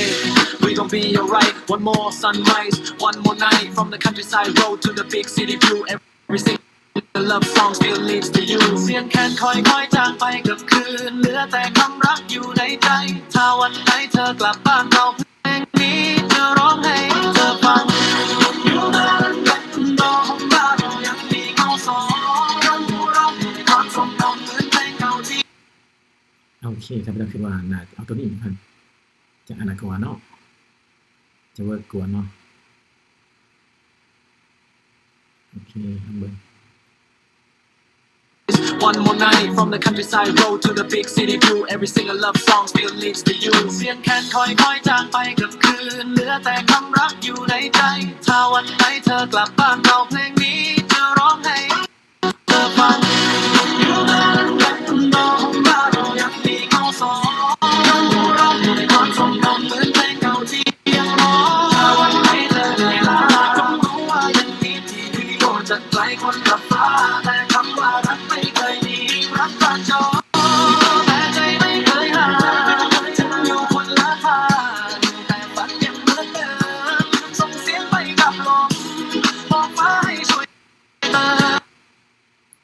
We gon' be alright. One more sunrise, one more night. From the countryside road to the big city view. Every single love song still leads to you. ສຽງແຄນຄ່ອຍໆຈາງໄປກັບຄືນ ເຫຼືອແຕ່ຄວາມລັກຢູ່ໃນໃຈ. ຖ້າວັນໃດເທີກັບບ້ານ ເອົາເພງນີ້ຈະຮ້ອງໃຫ້ເທີຟັງ. ຢູ່ນານແບບດອກບານ ຍັງມີເຮົາສອງ ເຮົາຮູ້ເຮົາ ຄວາມຊົງຈຳເໝືອນເພງເກົ່າທີ່ ໂອເຄ ຂ້າພະເຈົ້າຄິດວ່າໜ້າຈະເອົາໂຕນີ້ ຈະອັນນັ້ນກວ່າເນາະ ຈະເວີກກວ່າເນາະ ໂອເຄ ລອງເບິ່ງ. One more night from the countryside road to the big city view. Every single love song still leads to you. ສຽງແຄນຄ່ອຍໆຈາງໄປກັບຄືນ ເຫຼືອແຕ່ຄວາມລັກຢູ່ໃນໃຈ. ຖ້າວັນໃດເທີກັບບ້ານ ເອົາເພງນີ້ຈະຮ້ອງໃຫ້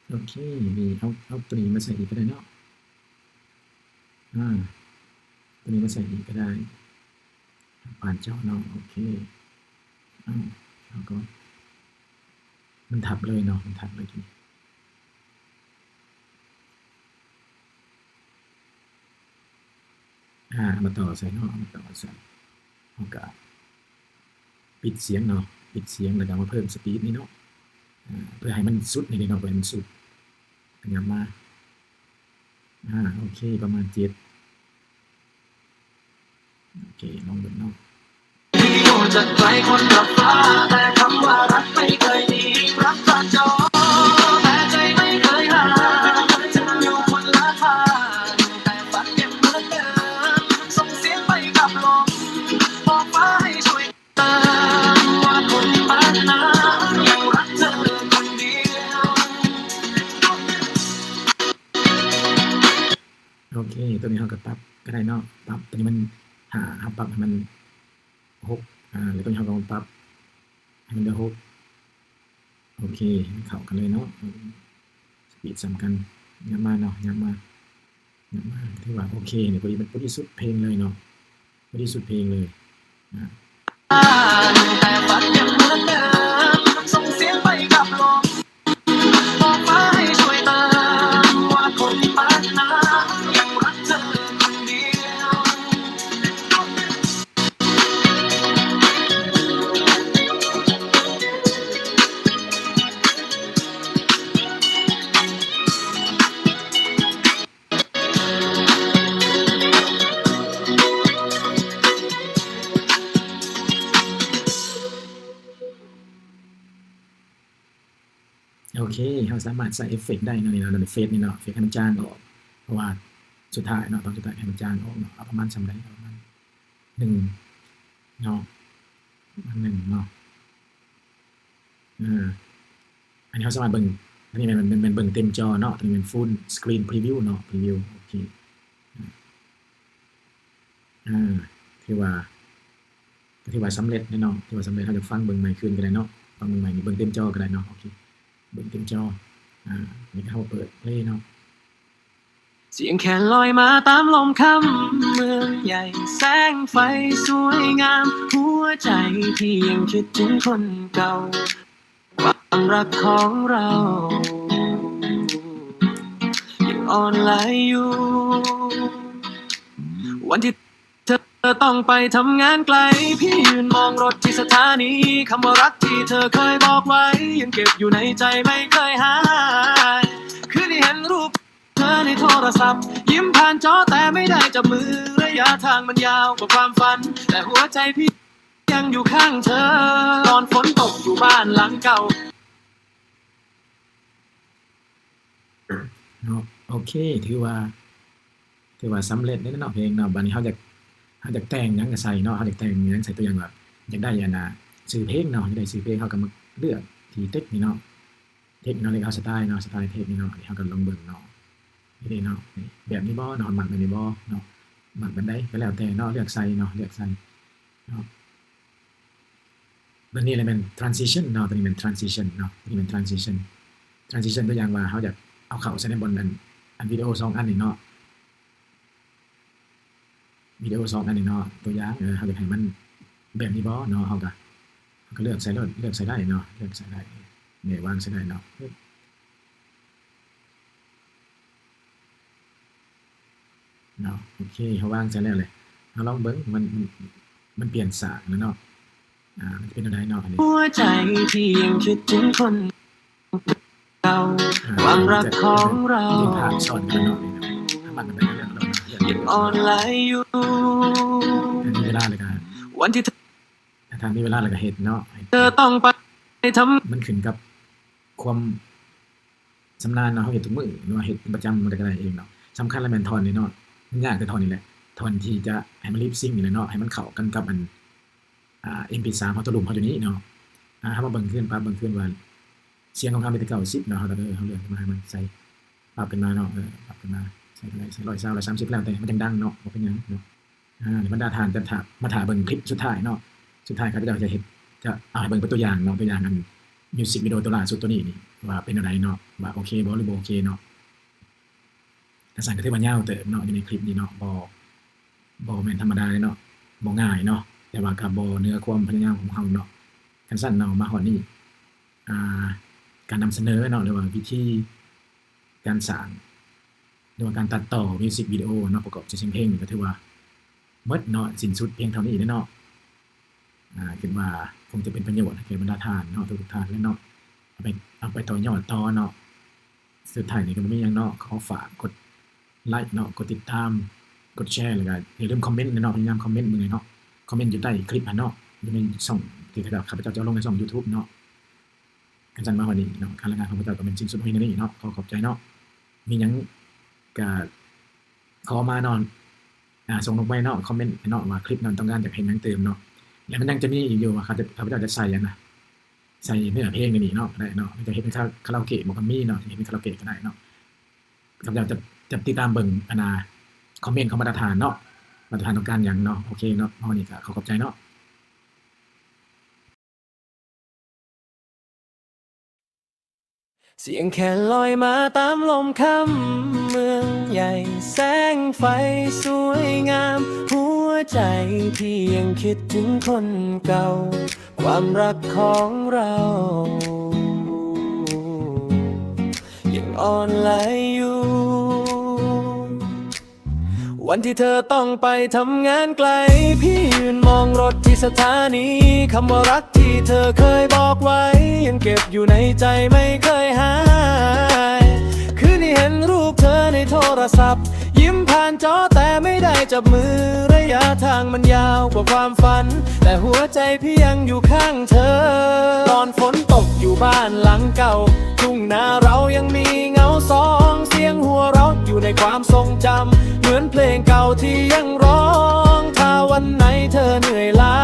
ໂອເຄ ນີ້ ເອົາ ເອົາໂຕນີ້ມາໃສ່ອີກກະໄດ້ເນາະ ອາ ໂຕນີ້ມາໃສ່ອີກກະໄດ້ ບານເຈົ້າເນາະ ໂອເຄ ເອົາ ເຮົາກະ ມັນທັບເລີຍເນາະ ມັນທັບເລີຍ ອາ ເອົາມາຕໍ່ໃສ່ເນາະ ເອົາມາຕໍ່ໃສ່ ເຮົາກະປິດສຽງເນາະ ປິດສຽງ ແລ້ວກະມາເພີ່ມສະປີດນີ້ເນາະ ອາ ເພື່ອໃຫ້ມັນສຸດນີ້ເນາະ ເພື່ອໃຫ້ມັນສຸດ ຂະຫຍັບມາ ອາ ໂອເຄ ປະມານເຈັດ ໂອເຄ ລອງເບິ່ງເນາະ. ໂອເຄ ໂຕນີ້ເຮົາກະປັບກະໄດ້ເນາະ ປັບໂຕນີ້ມັນຫ້າ ເຮົາປັບໃຫ້ມັນຫົກ ອາ ແລ້ວໂຕນີ້ເຮົາກະມາປັບໃຫ້ມັນເຫຼືອຫົກ ໂອເຄ ເຂົ້າກັນເລີຍເນາະ ສະປີດສ່ຳກັນ ຫຍັບມາເນາະ ຫຍັບມາ ຫຍັບມາ ຖືວ່າໂອເຄ ນີ້ພໍດີ ມັນພໍດີສຸດເພງເລີຍເນາະ ພໍດີສຸດເພງເລີຍ ອາ. ໂ ເຄ ເຮົາສາມາດໃສ່ເອຟເຟັກໄດ້ເນາະ ນີ້ເນາະ ເອຟເຟັກນີ້ເນາະ ເອຟເຟັກໃຫ້ມັນຈາງອອກ ເພາະວ່າສຸດທ້າຍເນາະ ຕອນສຸດທ້າຍໃຫ້ມັນຈາງອອກເນາະ ເອົາປະມານສ່ຳໃດ ເອົາປະມານໜຶ່ງເນາະ ປະມານໜຶ່ງເນາະ ເອີ ອັນນີ້ເຮົາສາມາດເບິ່ງ ອັນນີ້ແມ່ນ ແມ່ນ ແມ່ນເບິ່ງເຕັມຈໍເນາະ ຕົວນີ້ແມ່ນຟູລສະກຣີນພຣີວິວເນາະ ພຣີວິວ ໂອເຄ ອາ ຖືວ່າ ກໍຖືວ່າສຳເລັດແລ້ວເນາະ ຖືວ່າສຳເລັດ ເຮົາຈະຟັງເບິ່ງໃໝ່ຄືນກໍໄດ້ເນາະ ຟັງເບິ່ງໃໝ່ນີ້ ເບິ່ງເຕັມຈໍກໍໄດ້ເນາະ ໂອເຄ ເບິ່ງເຕັມຈໍ ອາ ນີ້ກໍເຮົາເປີດເພລເນາະ ສຽງແຄນລອຍມາຕາມລົມຄ່ຳເມືອງໃຫຍ່ ແສງໄຟສວຍງາມ ຫົວໃຈທີ່ຍັງຄິດເຖິງຄົນເກົ່າ ຄວາມຮັກຂອງເຮົາຍັງອ່ອນໄຫຼຢູ່ ວັນທີ່ເທີຕ້ອງໄປທຳງານໄກ ພີ່ຢືນມອງລົດທີ່ສະຖານີ ຄຳວ່າຮັກທີ່ເທີເຄີຍບອກໄວ້ ຍັງເກັບຢູ່ໃນໃຈໄມ່ເຄີຍຫາຍ ຄືໄດ້ເຫັນຮູບເທີໃນໂທລະສັບ ຍິ້ມຜ່ານຈໍແຕ່ໄມ່ໄດ້ຈັບມື ໄລຍະທາງມັນຍາວກວ່າຄວາມຝັນ ແຕ່ຫົວໃຈພີ່ ຍັງຢູ່ຂ້າງເທີ ຕອນຝົນຕົກຢູ່ບ້ານຫຼັງເກົ່າ ເນາະ ໂອເຄ ຖືວ່າ ຖືວ່າສຳເລັດເດ້ເນາະ ເພງເນາະ ບາດນີ້ເຮົາຢາກ ເຮົາຢາກແຕ່ງຫຍັງກໍໃສ່ເນາະ ເຮົາຢາກແຕ່ງຫຍັງໃສ່ ຕົວຢ່າງວ່າ ຢາກໄດ້ອັນນ່າ ຊື່ເພງເນາະ ຢາກໄດ້ຊື່ເພງ ເຮົາກໍມາເລືອກທີ່ເທັກນີ້ເນາະ ເທັກເນາະ ເລືອກເອົາສະໄຕເນາະ ສະໄຕເທັກນີ້ເນາະ ເຮົາກໍລອງເບິ່ງເນາະ ນີ້ເນາະ ແບບນີ້ບໍ່ເນາະ ມັກແບບນີ້ບໍ່ເນາະ ມັກແບບໃດກໍແລ້ວແຕ່ເນາະ ເລືອກໃສ່ເນາະ ເລືອກໃສ່ ເນາະ ຕົວນີ້ລະແມ່ນທຣານຊິຊັນເນາະ ຕົວນີ້ແມ່ນທຣານຊິຊັນເນາະ ຕົວນີ້ແມ່ນທຣານຊິຊັນ ທຣານຊິຊັນ ຕົວຢ່າງວ່າເຮົາຢາກເອົາເຂົ້າໃສ່ໃນບ່ອນອັນ ອັນວິດີໂອສອງອັນນີ້ເນາະ ວິດີໂອສອງອັນນີ້ເນາະ ຕົວຢ່າງ ເອີ ເຮົາຢາກໃຫ້ມັນແບບນີ້ບໍ່ເນາະ ເຮົາກະ ເຮົາກະເລືອກໃສ່ໂລດ ເລືອກໃສ່ໄດ້ເນາະ ເລືອກໃສ່ໄດ້ ນີ້ວາງໃສ່ໄດ້ເນາະ. ເນາະ ໂອເຄ ເຮົາວາງໃສ່ແລ້ວແຫຼະ ເຮົາລອງເບິ່ງ ມັນ ມັນ ມັນປ່ຽນສາກແລ້ວເນາະ ອາ ມັນຈະເປັນແນວໃດເນາະ ອັນນີ້ ຫົວໃຈທີ່ຍັງຄິດເຖິງຄົນເກົ່າ ອາ ຄວາມຮັກຂອງເຮົາ ເປັນພາບຊ້ອນກັນເນາະ ນີ້ເນາະ ຖ້າມັກແບບໃດກໍເລືອກເນາະ ເລືອກ ຍັງອ່ອນໄຫຼຢູ່ ຖ້າມີເວລາແລ້ວກໍ ວັນທີ່ ຖ້າມີເວລາແລ້ວກໍເຮັດເນາະ ເທີຕ້ອງໄປທຳ ມັນຂຶ້ນກັບຄວາມ ຊຳນານເນາະ ເຮົາເຮັດທຸກມື້ ຫຼືວ່າເຮັດເປັນປະຈຳ ມັນກໍຈະໄດ້ເອງເນາະ ສຳຄັນລະແມ່ນທ່ອນນີ້ເນາະ ມັນຍາກແຕ່ທ່ອນນີ້ແຫຼະ ທ່ອນທີ່ຈະໃຫ້ມັນລິບຊິງນີ້ແຫຼະເນາະ ໃຫ້ມັນເຂົ້າກັນກັບອັນ ອ່າ ເອັມພີສາມ ເຮົາຕົວລຸ່ມເຮົາຢູ່ນີ້ເນາະ ອ່າ ເຮົາມາເບິ່ງຄືນ ປັບເບິ່ງຄືນວ່າ ສຽງຂອງເຮົາມີແຕ່ເກົ້າສິບເນາະ ເຮົາກໍ ເອີ ເຮົາເລືອກຂຶ້ນມາໃຫ້ມັນໃສ່ ປັບຂຶ້ນມາເນາະ ເອີ ປັບຂຶ້ນມາ ໃສ່ເທົ່າໃດ ໃສ່ຮ້ອຍຊາວ ຮ້ອຍສາມສິບ ແລ້ວແຕ່ ມັນຈັ່ງດັງເນາະ ບໍ່ເປັນຫຍັງເນາະ. ອາ ບັນດາທ່ານຈະຖ້າ ມາຖ້າເບິ່ງຄລິບສຸດທ້າຍເນາະ ສຸດທ້າຍຂ້າພະເຈົ້າຈະເຮັດ ຈະເອົາໃຫ້ເບິ່ງເປັນຕົວຢ່າງເນາະ ຕົວຢ່າງອັນມິວສິກວິດີໂອຕົວລ່າສຸດຕົວນີ້ນີ້ ວ່າເປັນແນວໃດເນາະ ວ່າໂອເຄບໍ່ ຫຼືບໍ່ໂອເຄເນາະ. ຄັນຊັ້ນກໍຖືວ່າຍາວເຕີບເນາະ ຢູ່ໃນຄລິບນີ້ເນາະ ບໍ່ ບໍ່ແມ່ນທຳມະດາເດ້ເນາະ ບໍ່ງ່າຍເນາະ ແຕ່ວ່າກໍບໍ່ເໜືອຄວາມພະຍາຍາມຂອງເຮົາເນາະ. ຄັນຊັ້ນເນາະ ມາຮອດນີ້ ອ່າ ການນຳສະເໜີເນາະ ຫຼືວ່າວິທີການສ້າງ ຫຼືວ່າການຕັດຕໍ່ມິວສິກວິດີໂອເນາະ ປະກອບໃສ່ສຽງເພງນີ້ ກໍຖືວ່າໝົດເນາະ ສິ້ນສຸດພຽງເທົ່ານີ້ເນາະ. ອ່າ ຄິດວ່າຄົງຈະເປັນປະໂຫຍດໃຫ້ແກ່ບັນດາທ່ານເນາະ ທຸກໆທ່ານເລີຍເນາະ ເອົາໄປ ເອົາໄປຕໍ່ຍອດຕໍ່ເນາະ. ສຸດທ້າຍນີ້ກໍບໍ່ມີຫຍັງເນາະ ຂໍຝາກກົດໄລເນາະ ກົດຕິດຕາມ ກົດແຊ ແລ້ວກໍຢ່າລືມຄອມເມັນເນາະ ພະຍາຍາມຄອມເມັນເບິ່ງເນາະ ຄອມເມັນຢູ່ໃຕ້ຄລິບຫັ້ນເນາະ ຢູ່ໃນຊ່ອງທີ່ຂ້າພະເຈົ້າຈະເອົາລົງໃນຊ່ອງຢູທູບເນາະ. ຄັນຊັ້ນມາຮອດນີ້ເນາະ ການລາຍງານຂອງຂ້າພະເຈົ້າກໍແມ່ນສິ້ນສຸດລົງໃນນີ້ເນາະ ຂໍຂອບໃຈເນາະ ມີຫຍັງກະຂໍມາເນາະ ອ່າ ສົ່ງລົງໄປເນາະ ຄອມເມັນເນາະ ວ່າຄລິບນັ້ນຕ້ອງການຢາກເຫັນຫຍັງເຕີມເນາະ ແລະມັນຍັງຈະມີອີກຢູ່ວ່າຂ້າພະເຈົ້າຈະໃສ່ອັນນະ ໃສ່ເນື້ອເພງໃນນີ້ເນາະ ກໍໄດ້ເນາະ ມັນຈະເຮັດເປັນຄາ ຄາຣາໂອເກະບໍ່ ກໍມີເນາະ ເຮັດເປັນຄາຣາໂອເກະກໍໄດ້ເນາະ. ຂ້າພະເຈົ້າຈະ ຈະຕິດຕາມເບິ່ງອັນນະ ຄອມເມັນຂອງບັນດາທ່ານເນາະ ບັນດາທ່ານຕ້ອງການຫຍັງເນາະ. ໂອເຄເນາະ ເຮົານີ້ກໍຂໍຂອບໃຈເນາະ. ສຽງແຄນລອຍມາຕາມລົມຄ່ຳເມືອງໃຫຍ່ ແສງໄຟສວຍງາມ ຫົວໃຈທີ່ຍັງຄິດເຖິງຄົນເກົ່າ ຄວາມຮັກຂອງເຮົາຍັງອ່ອນໄຫຼຢູ່. ວັນທີ່ເທີຕ້ອງໄປທຳງານໄກ ພີ່ຢືນມອງລົດທີ່ສະຖານີ ຄຳວ່າຮັກທີ່ເທີເຄີຍບອກໄວ້ ຍັງເກັບຢູ່ໃນໃຈໄມ່ເຄີຍຫາຍ ຄືໄດ້ເຫັນຮູບເທີ ในโทรศัพท์ ยิ้มผ่านจอแต่ไม่ได้จับมือ ระยะทางมันยาวกว่าความฝัน แต่หัวใจพี่ยังอยู่ข้างเธอ ตอนฝนตกอยู่บ้านหลังเก่า ทุ่งนาเรายังมีเงาสอง เสียงหัวเราะอยู่ในความทรงจำ เหมือนเพลงเก่าที่ยังร้อง ถ้าวันไหนเธอเหนื่อยล้า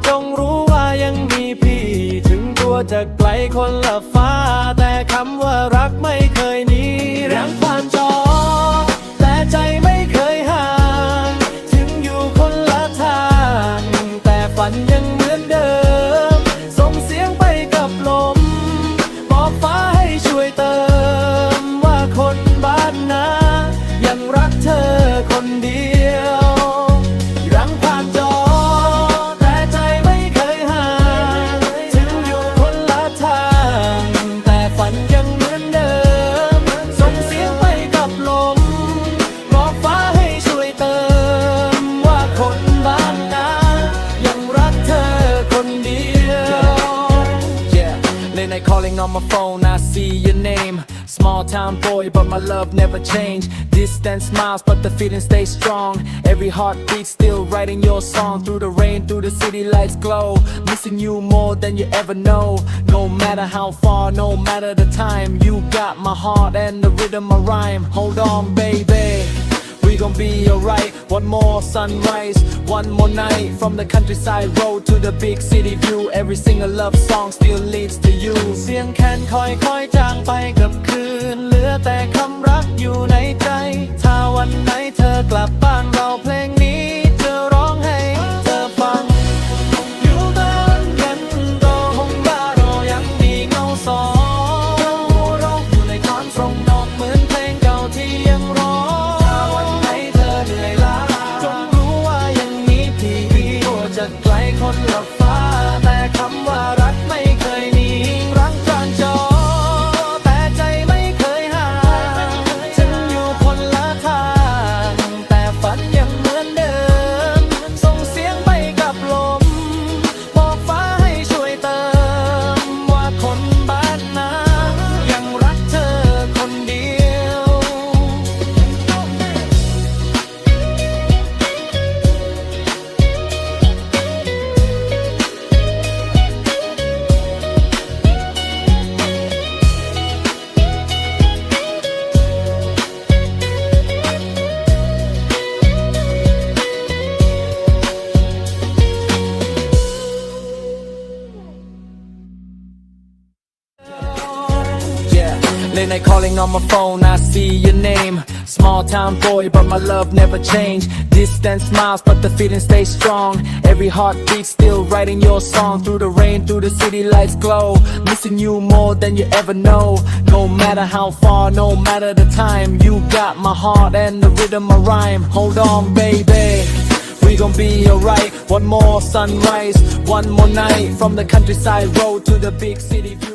จงรู้ว่ายังมีพี่ ถึงตัวจะไกลคนละฟ้า แต่คำว่ารักไม่เคยหนี ยังผ่านจอ แต่ใจไม่เคยห่าง ถึงอยู่คนละทาง แต่ฝันยังเหมือนเดิม ส่งเสียงไปกับลม บอกฟ้าให้ช่วยเติม ว่าคนบ้านนายังรักเธอคนเดียว ยังผ่านจอ แต่ใจไม่เคยห่าง ถึงอยู่คนละทาง แต่ฝันยังเหมือนเดิม ส่งเสียงไปกับลม บอกฟ้าให้ช่วยเติม ว่าคนบ้านนายังรักเธอคนเดียว Yeah, late night calling on my phone, I see your name. Small town boy, but my love never change. Distance miles, but the feeling stays strong. Every heartbeat still writing your song. Through the rain, through the city lights glow. Missing you more than you ever know. No matter how far, no matter the time. You got my heart and the rhythm I rhyme. Hold on, baby. We gon' be alright. One more sunrise, one more night. From the countryside road to the big city view. Every single love song still leads to you. เสียงแคนค่อยๆจางไปกับคืน เหลือแต่คำรักอยู่ในใจ ถ้าวันไหนเธอกลับบ้าน เราเพลงนี้จะร้องให้เธอฟัง อยู่บ้านกันต่อ ห้องบ้านเรายังมีเงาสอง หัวเราะอยู่ในความทรงจำ เหมือนเพลงเก่าที่ยังร้อง ถ้าวันไหนเธอเหนื่อยล้า จงรู้ว่ายังมีพี่ พี่ก็จะไกลคนละฟ้า แต่คำว่ารักไม่เคยหนี รักผ่านจอ แต่ใจไม่เคยห่าง ถึงอยู่คนละทาง แต่ฝันยังเหมือนเดิม ส่งเสียงไปกับลม บอกฟ้าให้ช่วยเติม ว่าคนบ้านนายังรักเธอคนเดียว Yeah, late night calling on my phone, I see your name. Small town boy, but my love never change. Distance miles, but the feeling stays strong. Every heartbeat still writing your song. Through the rain, through the city lights glow. Missing you more than you ever know. No matter how far, no matter the time. You got my heart and the rhythm I rhyme. Hold on, baby. We gon' be alright. One more sunrise, one more night. From the countryside road to the big city view.